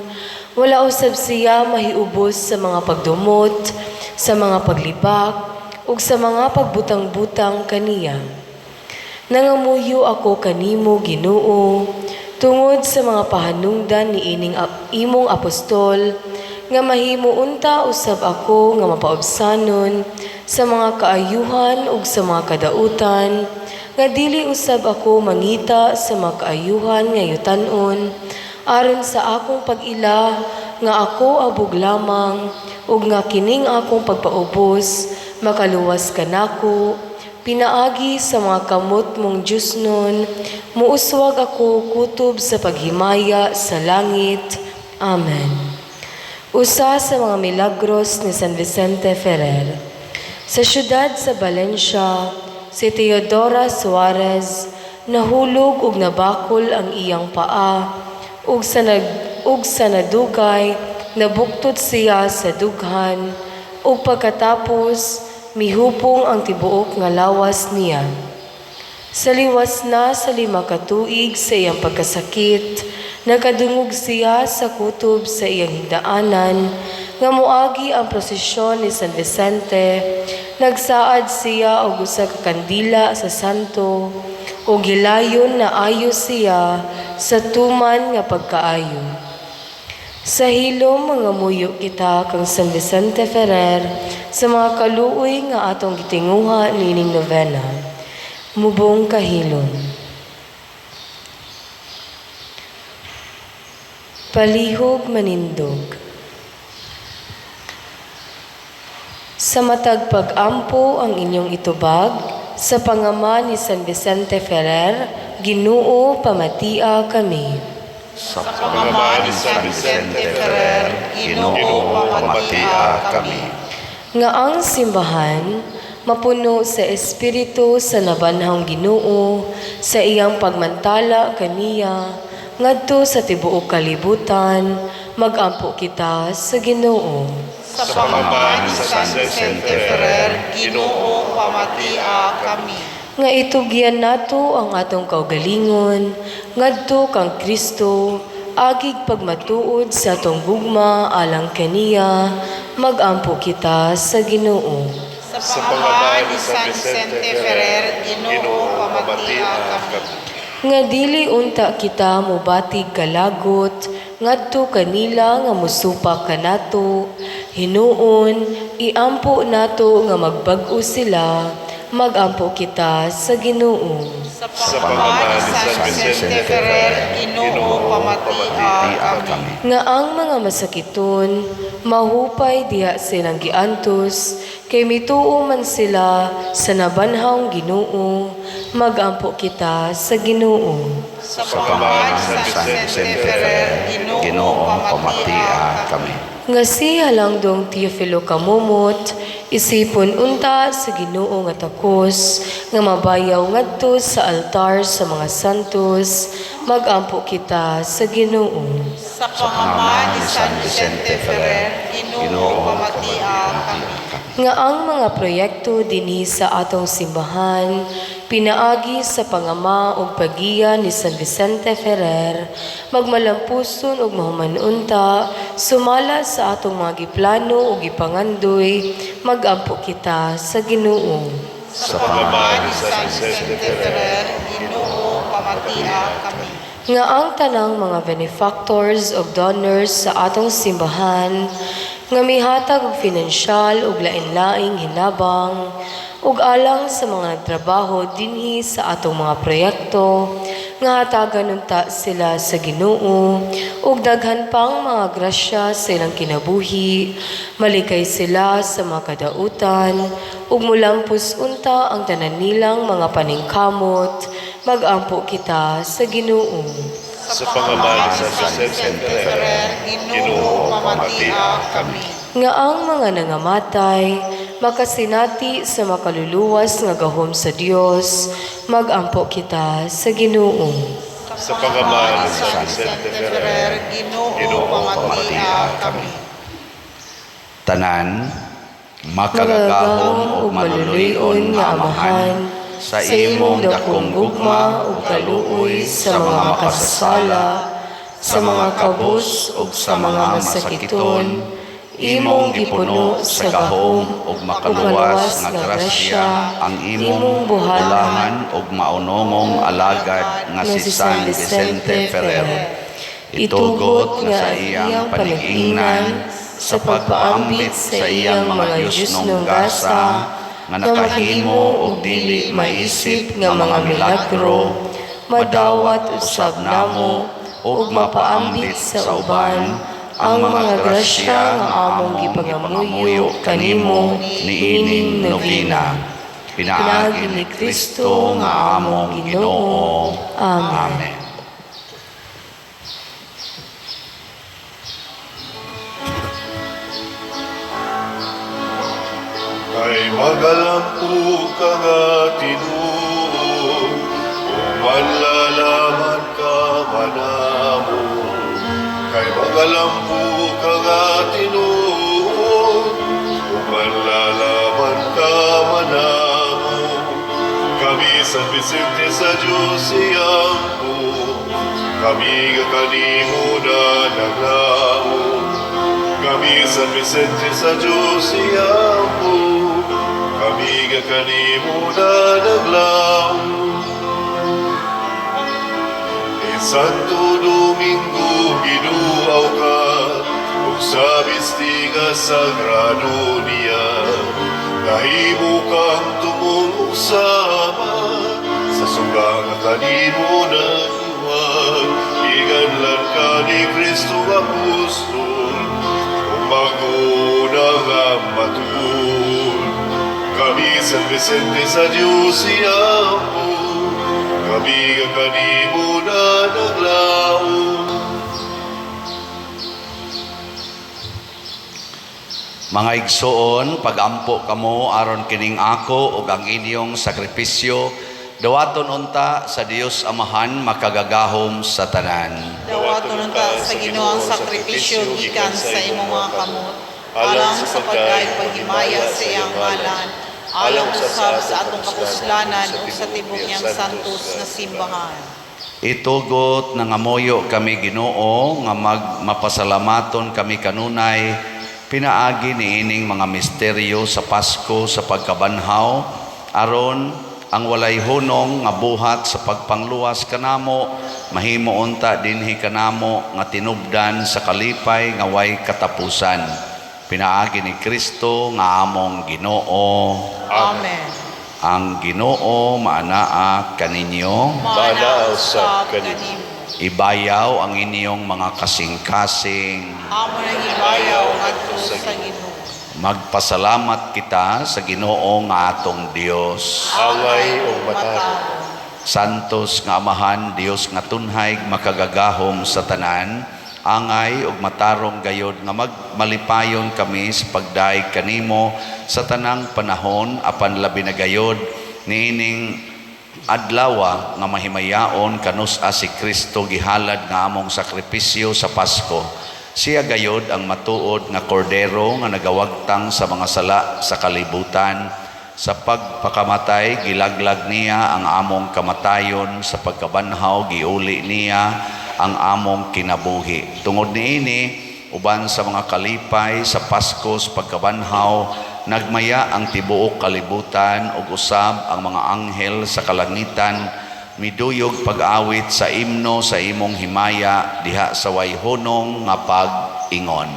wala usab siya mahiubos sa mga pagdumot, sa mga paglibak, ug sa mga pagbutang-butang kaniya. Nangamuyo ako kanimo, Ginoo, tungod sa mga pahanungdan ni ining imong apostol, nga mahimo unta usab ako nga mapaubsanon sa mga kaayuhan ug sa mga kadautan, nga dili usab ako mangita sa mga kaayuhan nga yutan-on, aron sa akong pag-ila nga ako abog lamang, ug nga kining akong pagpaubos makaluwas kanako, pinaagi sa mga kamot mong Diyos nun, muuswag ako kutob sa paghimaya sa langit. Amen. Usa sa mga milagros ni San Vicente Ferrer. Sa siyudad sa Valencia, si Teodora Suarez nahulog ug nabakol ang iyang paa, ug sa nadugay nabuktod siya sa dughan, ug pagkatapos mihupong ang tibuok nga lawas niya. Sa liwas na sa 5 ka tuig sa iyang pagkasakit, nakadungog siya sa kutob sa iyang higdaanan nga moagi ang prosesyon ni San Vicente, nagsaad siya og usa ka kandila sa santo ug gilayon na ayo siya sa tuman nga pagkaayo. Sa hilom mangamuyo kita kang San Vicente Ferrer sa mga kaluoy nga atong gitinguha niining novena. Mubong kahilom. Palihog manindog. Sa matag pag-ampo ang inyong itubag, sa pangama ni San Vicente Ferrer, Ginoo, pamatia kami. Sa pangama ni San Vicente Ferrer, Ginoo, pamatia kami. Nga ang simbahan mapuno sa espiritu sa nabanhang Ginoo sa iyang pagmantala kaniya ngadto sa tibuok kalibutan, magampo kita sa Ginoo. Sa pangama ni San Vicente Ferrer, Ginoo, pamatia kami. Nga itugyan nato ang atong kaugalingon ngadto kang Kristo agig pagmatuod sa atong gugma alang kaniya, magampo kita sa Ginoo. Sa pangama ni San Vicente Ferrer, Ginoo, pamatia kami. Nga dili unta kita mobatig kalagot ngadto kanila nga musupak kanato, hinuon iampo nato nga magbag-o sila, magampo kita sa Ginoo. Sa pangama ni San Vicente Ferrer, Ginoo, pamatia kami. Nga ang mga masakiton mahupay diha silang giantos kay mituo man sila sa nabanhawng Ginoo, magampo kita sa Ginoo. Sa pangama ni San Vicente Ferrer, Ginoo, pamatia kami. Nga si Halangdong Teofilo Kamumot, isipon unta sa Ginoo nga takos, nga mabayaw ngadto sa altar sa mga santos, magampo kita sa Ginoo. Sa pangama ni San Vicente Ferrer, Ginoo, pamatia kami. Nga ang mga proyekto dinhi sa atong simbahan, pinaagi sa pangama ug pagiya ni San Vicente Ferrer, magmalampuson ug mahuman-unta, sumala sa atong mga giplano ug gipangandoy, magampo kita sa Ginoo. Sa pangama ni San Vicente Ferrer, Ginoo, pamatia kami. Nga ang tanang mga benefactors ug donors sa atong simbahan nga mihatag og finansyal ug lain-laing hinabang ug alang sa mga nagtrabaho dinhi sa atong mga proyekto, nga hatagan unta sila sa Ginoo ug daghan pang mga grasya sa ilang kinabuhi, malikay sila sa mga kadautan ug mulampos unta ang tanan nilang mga paningkamot, magampo kita sa Ginoo. Sa pangama ni San Vicente Ferrer, Ginoo, pamatia kami. Nga ang mga nangamatay makasinati sa makaluluwas nga gahom sa Dios, magampo kita sa Ginoo. Sa pangama ni San Vicente Ferrer, Ginoo, Ginoo, pamatia kami. Tanan, makagagahom ug maluluy-on nga Amahan, sa imong dakong gugma ug kaluoy sa mga makasasala, sa mga kabus ug sa mga masakiton, imong gipuno sa gahom ug makaluwas nga grasya ang imong bulahan ug maunongong alagad nga si San Vicente Ferrer. Itugot nga sa iyang panigingnan sa pagpaambit sa iyang mga Diyosnong gasa nga nakahimo og dili maisip nga mga milagro, madawat usab namo ug mapaambit sa uban ang mga grasya nga among gipangamuyo kanimo niining nobina. Pinaagi ni Kristo nga among Ginoo. Amen. Amen. Kay magalampo ka nga tinuod, kung malalaman ka manamo. Kay magalampo ka nga tinuod, kung malalaman ka manamo. Kami San Vicente sa Diyos iyampo, kami nga kanimo na naglaom. Kami San Vicente sa Diyos iampo, kami nga kanimo na naglaom. Ni Santo Domingo giduaw ka, ug sa bisti nga sagrado niya, nahimo kang tumong ug sama, sa suga nga kanimo nagiwat, iganlan ka ni Kristo Apostol, ug maguna nga matuod. Kami San Vicente sa Diyos iampo, kami nga kanimo na naglaom. Mga igsoon, pagampo kamo aron kining ako ug ang inyong sakripisyo dawaton unta sa Dios Amahan makagagahom sa tanan. Dawaton unta sa Ginoo ang sakripisyo gikan sa imong mga kamot, alang sa pagdayeg paghimaya sa iyang ngalan, alang usab sa atong kapuslanan ug sa tibok niyang santos nga simbahan. Itugot nangamuyo kami Ginoo nga magmapasalamaton kami kanunay pinaagi niining mga misteryo sa Pasko sa pagkabanhaw, aron ang walay hunong nga buhat sa pagpangluwas kanamo mahimo unta dinhi kanamo nga tinubdan sa kalipay nga way katapusan, pinaagi ni Kristo nga among Ginoo. Amen. Ang Ginoo maanaa kaninyo. Maanaa Maanaa usab usab kanimo. kanimo. Ibayaw ang inyong mga kasing-kasing. Amo nang ibayaw ngadto sa Ginoo. Magpasalamat kita sa Ginoo nga atong Dios. Angay ug matarong. Santos nga Amahan, Dios nga tunhay makagagahom sa tanan, angay ug matarong gayod nga magmalipayon kami sa pagdayeg kanimo sa tanang panahon, apan labi na gayod niining adlawa nga mahimayaon kanus-a si Kristo gihalad nga among sakripisyo sa Pasko. Siya gayod ang matuod nga kordero nga nagawagtang sa mga sala sa kalibutan. Sa pagpakamatay gilaglag niya ang among kamatayon, sa pagkabanhaw giuli niya ang among kinabuhi. Tungod niini, uban sa mga kalipay sa Pasko sa pagkabanhaw, nagmaya ang tibuok kalibutan ug usab ang mga anghel sa kalangitan miduyog pag-awit sa imno sa imong himaya diha sa way hunong nga pag-ingon.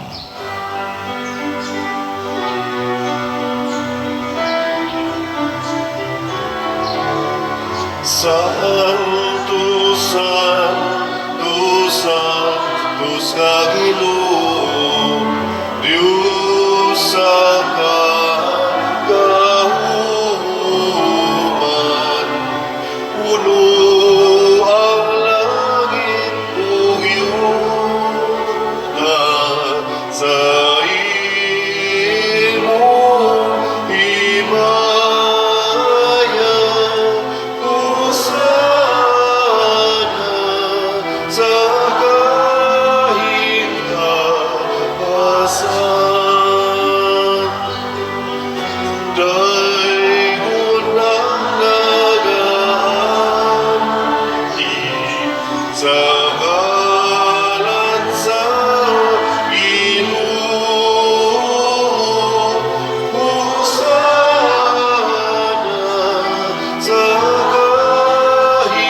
Santo, Santo, Santos nga Ginoo, Dios sa kagahuman, puno ang langit ug yuta sa imong himaya. Hosana sa kahintaasan. Daygon ang nagaagi sa ngalan sa Ginoo. Hosana sa kahintaasan.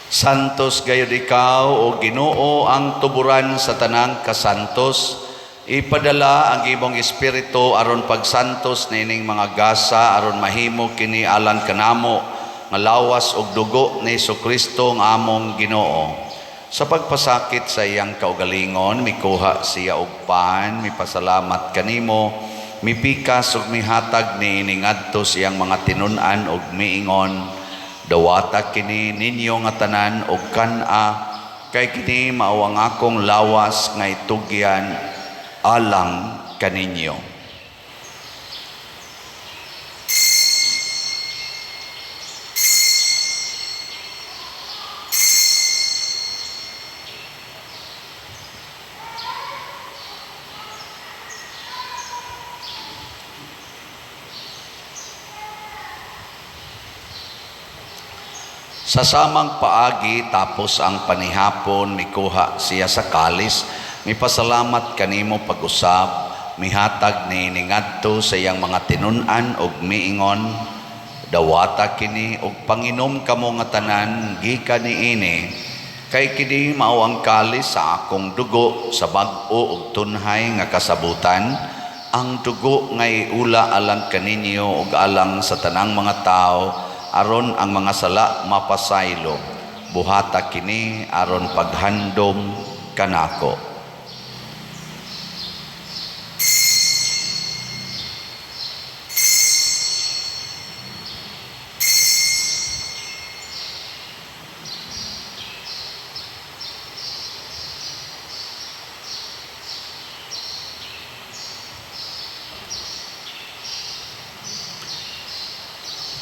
Santos gayud ikaw, o Ginoo, ang tuburan sa tanang kasantos. Ipadala ang imong espiritu aron pagsantos niining mga gasa, aron mahimo kini alang kanamo nga lawas ug dugo ni Hesukristo nga among Ginoo. Sa pagpasakit sa iyang kaugalingon, mikuha siya og pan, mipasalamat kanimo, mipikas ug mihatag niini ngadto sa iyang mga tinun-an ug miingon: "Dawata kini ninyo nga tanan og kan-a, kay kini mao ang akong lawas nga itugyan alang kaninyo." Sa samang paagi, tapos ang panihapon, mikuha siya sa kalis, mipasalamat kanimo pag-usab, mihatag ni ngadto sa iyang mga tinun-an ug miingon, "Dawata kini ug panginom kamo nga tanan gikan niini, kay kini mao ang kalis sa akong dugo sa bag-o ug tunhay nga kasabutan, ang dugo nga iula alang kaninyo ug alang sa tanang mga tawo aron ang mga sala mapasaylo. Buhata kini aron paghandom kanako."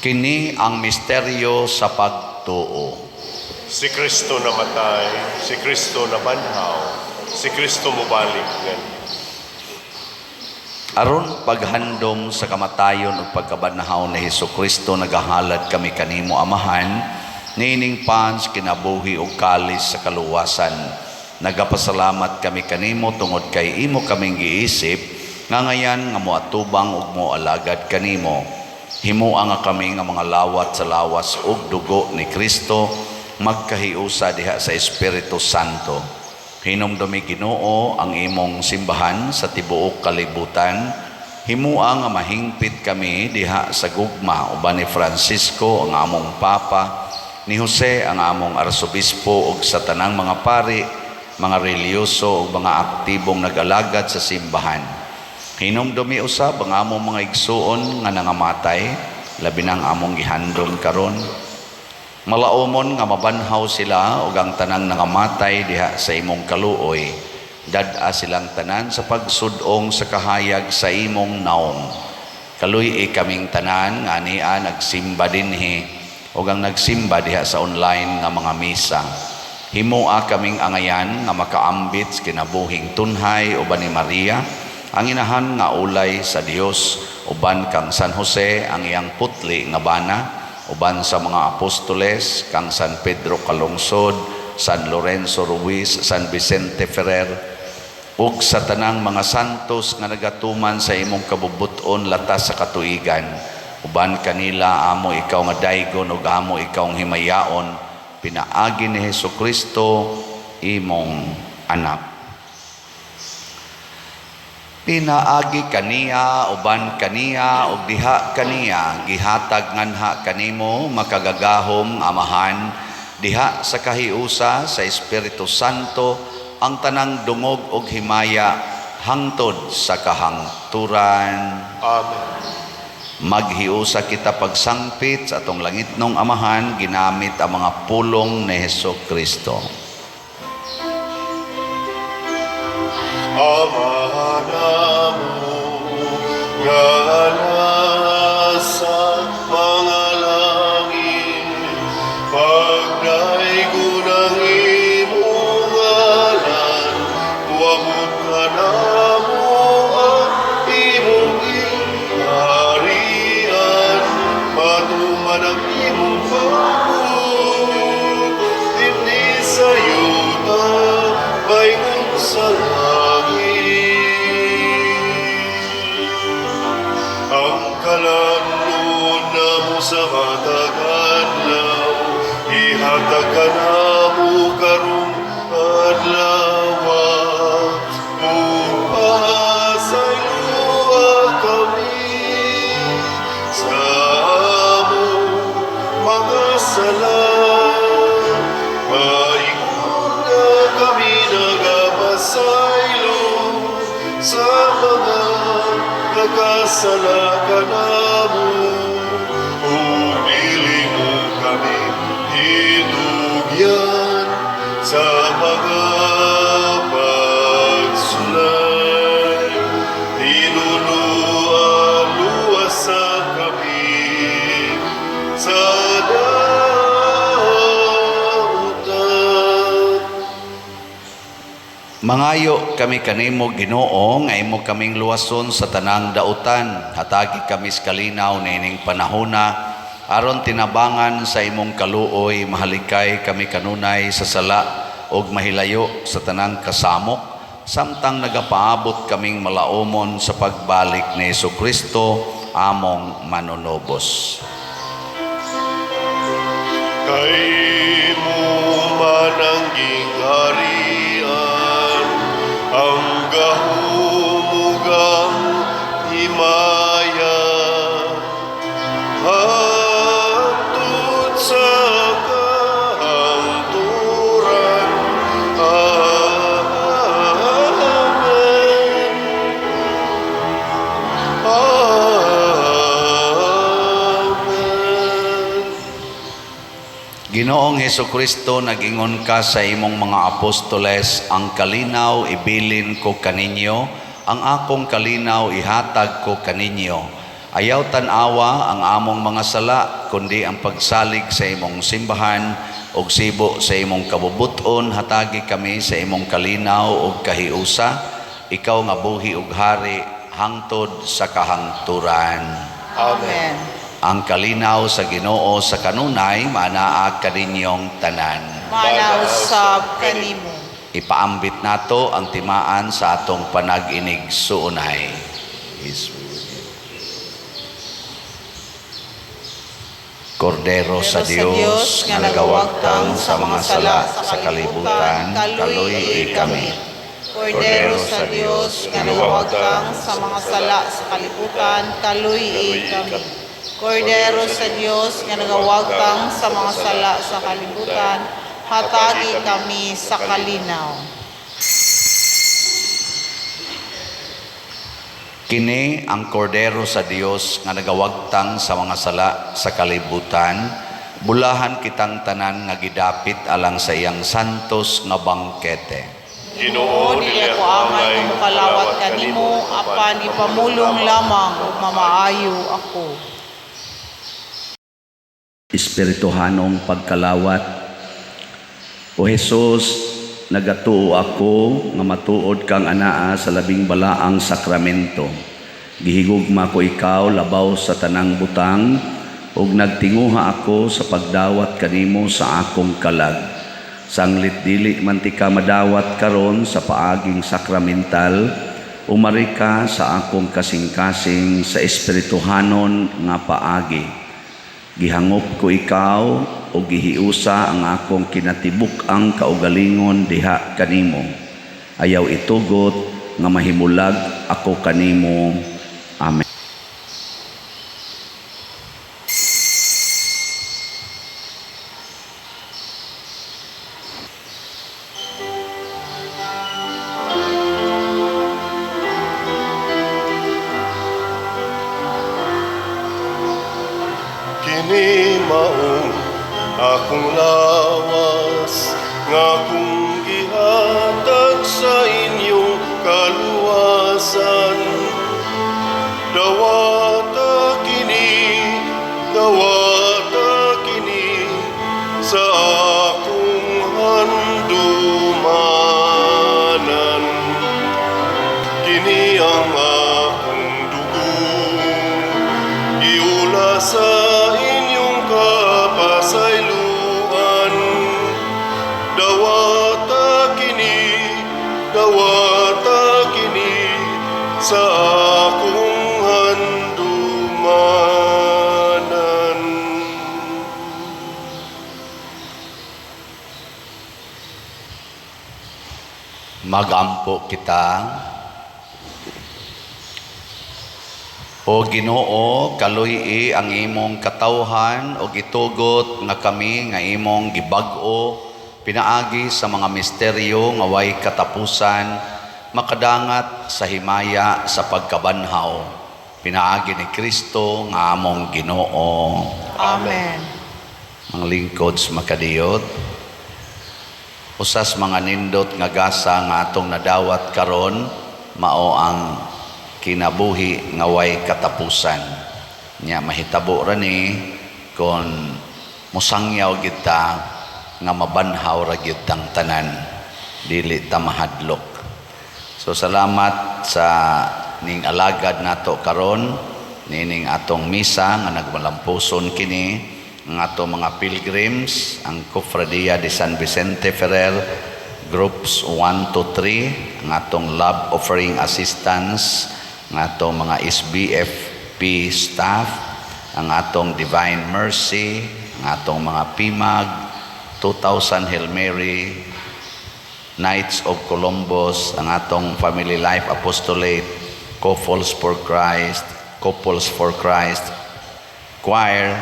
Kini ang misteryo sa pagtuo. Si Kristo namatay, si Kristo nabanhaw, si Kristo mubalik nganhi. Aron paghandom sa kamatayon ug pagkabanhaw ni Hesus Kristo, nagahalad kami kanimo, Amahan, niining pans kinabuhi ug kalis sa kaluwasan. Nagapasalamat kami kanimo tungod kay imo kaming giisip nga ngayan nga moatubang ug moalagad kanimo. Himoa nga kami nga mga lawat sa lawas ug dugo ni Kristo magkahiusa diha sa Espiritu Santo. Hinumdumi, Ginoo, ang imong simbahan sa tibuok kalibutan. Himoa nga mahingpit kami diha sa gugma uban ni Francisco ang among Papa, ni Jose ang among Arsobispo ug sa tanang mga pari, mga relihiyoso ug mga aktibong nag-alagad sa simbahan. Hinumdumi usab ang among mga igsuon nga nangamatay, labi nang among gihandom karon. Malaumon nga mabanhaw sila ug ang tanang nangamatay diha sa imong kaluoy. Dad-a silang tanan sa pagsud-ong sa kahayag sa imong naong. Kaluy-i kaming tanan nga ania nagsimba dinhi ug ang nagsimba diha sa online nga mga misa. Himoa kaming angayan nga makaambit sa kinabuhing tunhay uban ni Maria, ang inahan nga ulay sa Dios, uban kang San Jose ang iyang putli nga bana, uban sa mga apostoles, kang San Pedro Calungsod, San Lorenzo Ruiz, San Vicente Ferrer, ug sa tanang mga santos nga nagatuman sa imong kabubut-on latas sa katuigan. Uban kanila amo ikaw nga daygon ug amo ikaw nga himayaon, pinaagi ni Hesus Kristo imong anak. Pinaagi kaniya, uban kaniya, ug diha kaniya, gihatag nganha kanimo, makagagahom Amahan, diha sa kahiusa sa Espiritu Santo, ang tanang dungog ug himaya hangtod sa kahangturan. Amen. Maghiusa kita pagsangpit sa atong langitnong Amahan ginamit ang mga pulong ni Hesus Kristo. Ama namo nga nasa mga langit, pagdaygon ang imong ngalan, moabot kanamo ang imong gingharian, matuman ang imong pagbuot, dinhi sa yuta, maingon sa langit. Ang kalan-on namo sa matag adlaw, ihatag kanamo karong adlaw. Ug pasayloa kami sa among mga sala, maingon nga kami nagapasaylo sa mga nakasala kanamo. Ug dili mo kami itugyan sa mga pagsulay. Hinunua, luwasa kami sa dautan. Mangayo kami kanimo, Ginoo, nga imo kaming luwason sa tanang dautan. Hatagi kami sa kalinaw niining panahona. Aron tinabangan sa imong kaluoy, mahalikay kami kanunay sa sala ug mahilayo sa tanang kasamok, samtang nagapaabot kaming malaumon sa pagbalik ni Kristo among manunubos. Kay imo man ang gingharian, ang gahom ug ang himaya, hangtod sa kahangturan. Amen. Amen. Ginoong Hesukristo, nag-ingon ka sa imong mga apostoles, "Ang kalinaw ibilin ko kaninyo, ang akong kalinaw ihatag ko kaninyo. Ayaw tan-awa ang among mga sala, kundi ang pagsalig sa imong simbahan ug sibo sa imong kabubuton, hatagi kami sa imong kalinaw ug kahiusa, ikaw nga buhi ug hari hangtod sa kahangturan." Amen. Ang kalinaw sa Ginoo sa kanunay manaa kaninyong tanan. Maana usab kanimo. Ipaambit nato ang timaan sa atong panag-inig-suunay. His Kordero sa Dios nga nagawagtang sa mga sala sa kalibutan, kaluy-i kami. Kordero sa Dios nga nagawagtang sa mga sala sa kalibutan, kaluy-i kami. Kordero sa Dios nga nagawagtang sa mga sala sa kalibutan, hatagi kami sa kalinaw. Kini ang Kordero sa Dios nga nagawagtang sa mga sala sa kalibutan. Bulahan kitang tanan nga gidapit alang sa iyang santos nga bangkete. Ginoo, Dili ako angay nga mokalawat kanimo, apan ipamulong lamang ug mamaayo ako. Espirituhanong pagkalawat. O Jesus, nagatuo ako nga matuod kang anaa sa labing balaang sakramento. Gihigugma ko ikaw labaw sa tanang butang ug nagtinguha ako sa pagdawat kanimo sa akong kalag. Sanglit dili man tika madawat karon sa paaging sakramental, umari ka sa akong kasing-kasing sa espirituhanon nga paagi. Gihangop ko ikaw o gihiusa ang akong kinatibuk-ang kaugalingon diha kanimo. Ayaw itugot nga mahimulag ako kanimo. Amen. Kini maong akong lawas nga akong gihatag sa inyong kaluwasan. Dawata kini, dawata kini sa akong handumanan. Kini ang akong dugo, giula sa inyong kapasayloan. Dawata kini sa akong handumanan. Magampo kita. O Ginoo, kaluy-i ang imong katawhan o gitugot nga kami nga imong gibag-o pinaagi sa mga misteryo nga way katapusan, makadangat sa himaya sa pagkabanhaw pinaagi ni Kristo nga among Ginoo. Amen. Mga lingkod sa makadiyot, usas mga nindot nga gasa nga atong nadawat karon mao ang kinabuhi nga way katapusan. Nya mahitabo ra ni kon mosangyaw kita nga mabanhaw ra gyud tang tanan, dili ta mahadlok. So salamat sa ning alagad nato karon. Nining atong misa nga nagmalampuson kini ang atong mga pilgrims, ang Cofradia de San Vicente Ferrer groups 1 to 3, ang atong love offering assistance, ang atong mga SBFP staff, ang atong Divine Mercy, ang atong mga PIMAG, 2000 Hail Mary, Knights of Columbus, ang atong Family Life Apostolate, Couples for Christ Choir,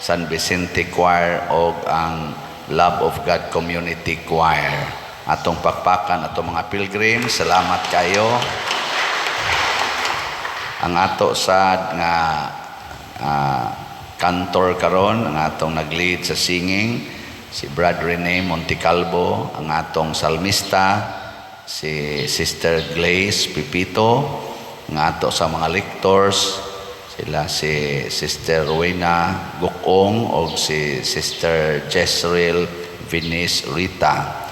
San Vicente Choir, o ang Love of God Community Choir. Atong pakpakan atong mga pilgrims, salamat kayo. Ang ato sad nga cantor karon, ang atong nag-lead sa singing, si Brad Rene Montecalvo, ang atong salmista, si Sister Glaze Pipito, ang ato sa mga lectors, sila si Sister Rowena Gukong o si Sister Jezreel Venice Rita.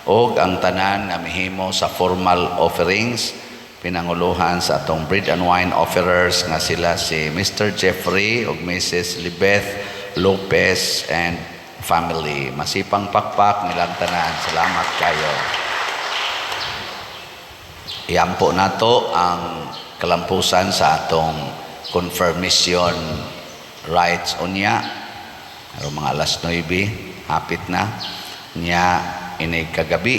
Og ang tanan nga mihimo sa formal offerings, pinanguluhan sa atong bread and wine offerers nga sila si Mr. Jeffrey ug Mrs. Libeth Lopez and family. Masipang pakpak nilang tanan. Salamat kayo. Iampo nato ang kalampusan sa atong confirmation rites unya. Aron mga alas 9, hapit na. Nya ini kagabi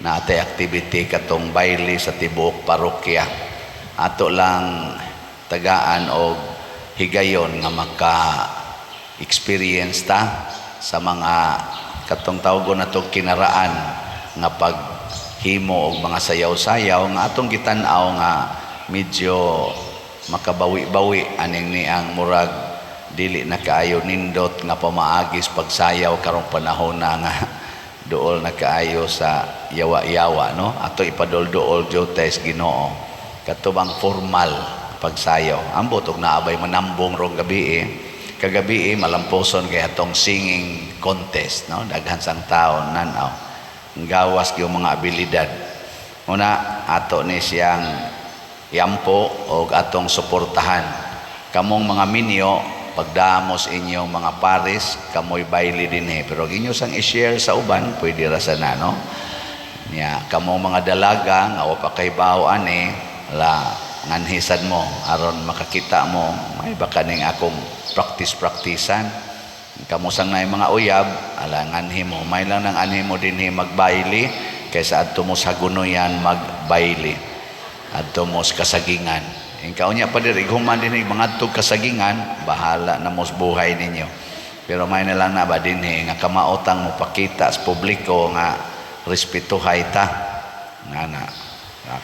na atay activity katong baile sa tibuok parokya. Ato lang tagaan og higayon nga maka experience ta sa mga katong tawgon nato kinaraan nga paghimo og mga sayaw-sayaw nga atong gitan-aw nga medyo makabawi-bawi aning ni ang murag dili na kaayo nindot nga pamaagis pagsayaw karong panahon na nga duol na kaayo sa yawa-yawa, no? Ato ipadulduol jud sa Ginoo kato bang formal pagsayaw. Ambot og naabay manambong rong gabi eh. Kagabi eh, malampuson kay atong singing contest, no? Daghan sang tao nan-aw. Ang gawas yung mga abilidad. Una, ato ni siyang yampo o atong suportahan. Kamong mga minyo, pagdamos inyong mga paris, kamoy baile dinhi. Pero inyo sang i-share sa uban, pwede ra sana, no? Nya, kamong mga dalaga, nga wa pa kay bawo ani, la nganhisan mo aron makakita mo may baka ning akong practice-practicean. Kamusang na mga uyab, ala nganhi mo, may lang nang anhi mo dinhi magbaile kaysa adto mo sa gunoyan magbaile, adto mo sa kasagingan. In kaunya pa diri human dinhi mangadtog kasagingan, bahala na mo sa buhay ninyo, pero may na lang na ba dinhi nga kamaotang mo pakita sa publiko nga respetuhay ta nga na.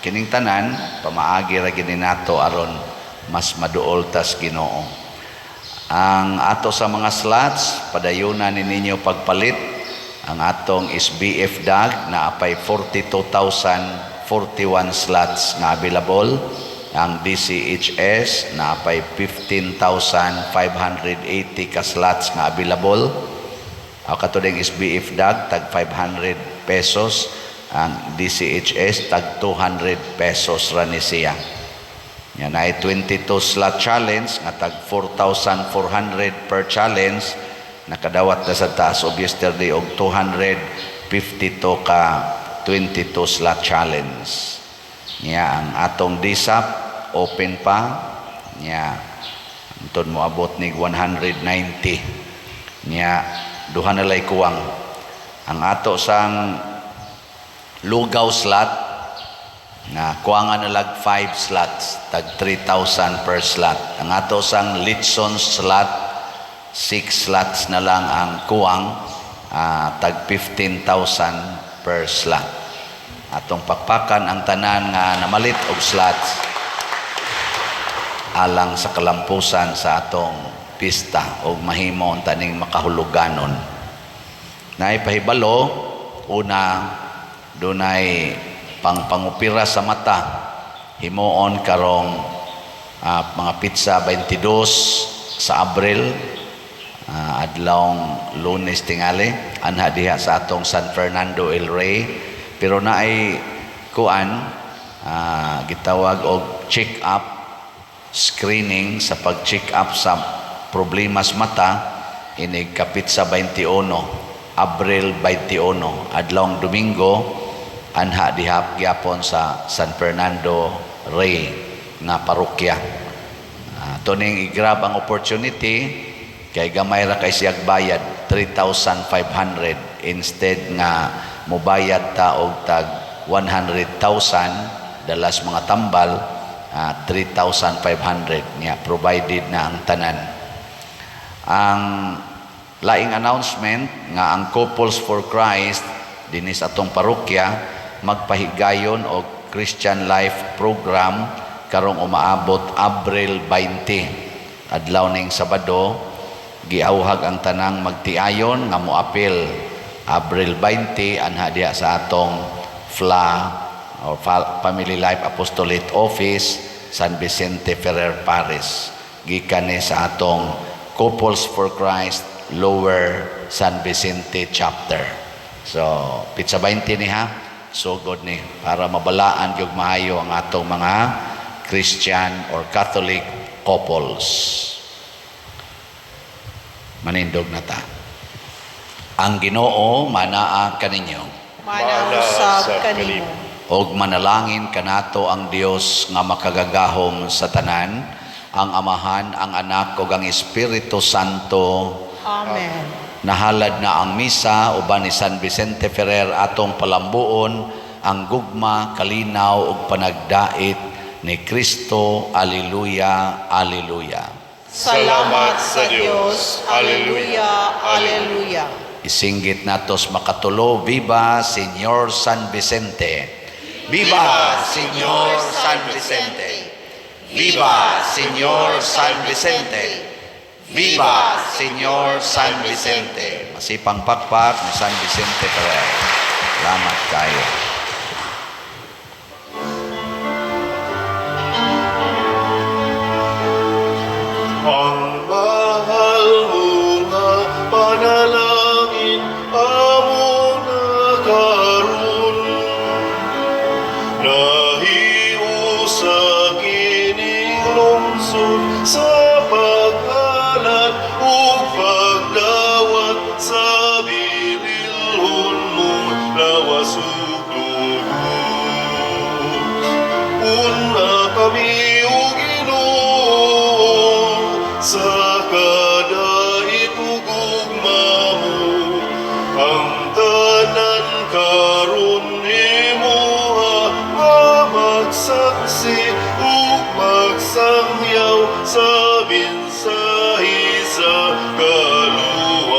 Kining tanan pamaagi ra gini nato aron mas maduol tas Ginoo. Ang ato sa mga slots, padayunan ni ninyo pagpalit. Ang atong SBF DAG na apay 42,041 slots nga available. Ang DCHS na apay 15,580 ka slots nga available. Ang kato ding SBF DAG tag 500 pesos, ang DCHS tag 200 pesos ra ni siya. Yan ay 22 slot challenge nga tag 4,400 per challenge. Nakadawat na sa taas of yesterday og 252 ka 22 slot challenge. Nya ang atong DSAP open pa. Nya anton mo abot nig 190. Nya duha na lay kuwang. Ang ato sang lugaw slot na kuwangan na lag 5 slots tag 3,000 per slot. Ang ato sang litson slot, 6 slots na lang ang kuwang, tag 15,000 per slot. Atong pakpakan ang tanan nga namalit og slots alang sa kalampusan sa atong pista og mahimo ang taning makahuluganon. Naipahibalo, una, dunay pangpangupira sa mata himuon karong mga petsa 22 sa Abril, adlawng Lunes tingali, anha diha sa atong San Fernando El Rey, pero naay kuan, gitawag og check up. screening sa pag-check up sa problemas mata inig kapit sa 21, Abril 21, adlawng Domingo, anha dihap gyapon sa San Fernando Rey nga parokya. Tuning i-grab ang opportunity kay gamay ra kay siyag bayad, 3,500 instead nga mobayad ta og tag 100,000 dalas mga tambal, 3,500 niya, provided na ang tanan. Ang laing announcement nga ang Couples for Christ dinis atong parokya magpahigayon og Christian Life Program karong umaabot Abril 20, adlaw ning Sabado. Giawhag ang tanang magtiayon nga moapil Abril 20 anha diha sa atong FLA or Family Life Apostolate Office, San Vicente Ferrer Parish, gikan ni sa atong Couples for Christ Lower San Vicente Chapter. So, pitsa 20 ni ha, sugod ni para mabalaan gyud maayo ang atong mga Christian or Catholic couples. Manindog na ta. Ang Ginoo manaa kaninyo. Mana usab kanimo. Og manalangin kanato ang Dios nga makagagahom sa tanan, ang Amahan, ang Anak ug ang Espiritu Santo. Amen. Nahalad na ang misa uban ni San Vicente Ferrer, atong palambuon ang gugma, kalinaw ug panagdait ni Kristo. Alleluia, alleluia. Salamat sa Dios. Alleluia, alleluia. Isinggit natos makatulo, Viva Señor San Vicente! Viva Señor San Vicente! Viva Señor San Vicente! Viva Señor San Vicente! Masipang pakpak ni San Vicente Ferrer. Salamat kayo. Ang mahal mo nga panalangin amo na karon, nahiusa kining lungsod sa pag-alad ug pagdawat sa bililhon mong lawas ug dugo. Una kami, o Ginoo, sa kadait ug gugma mo, ang tanan karon himuha nga magsaksi ug magsangyaw sa mensahe sa kaluwasan.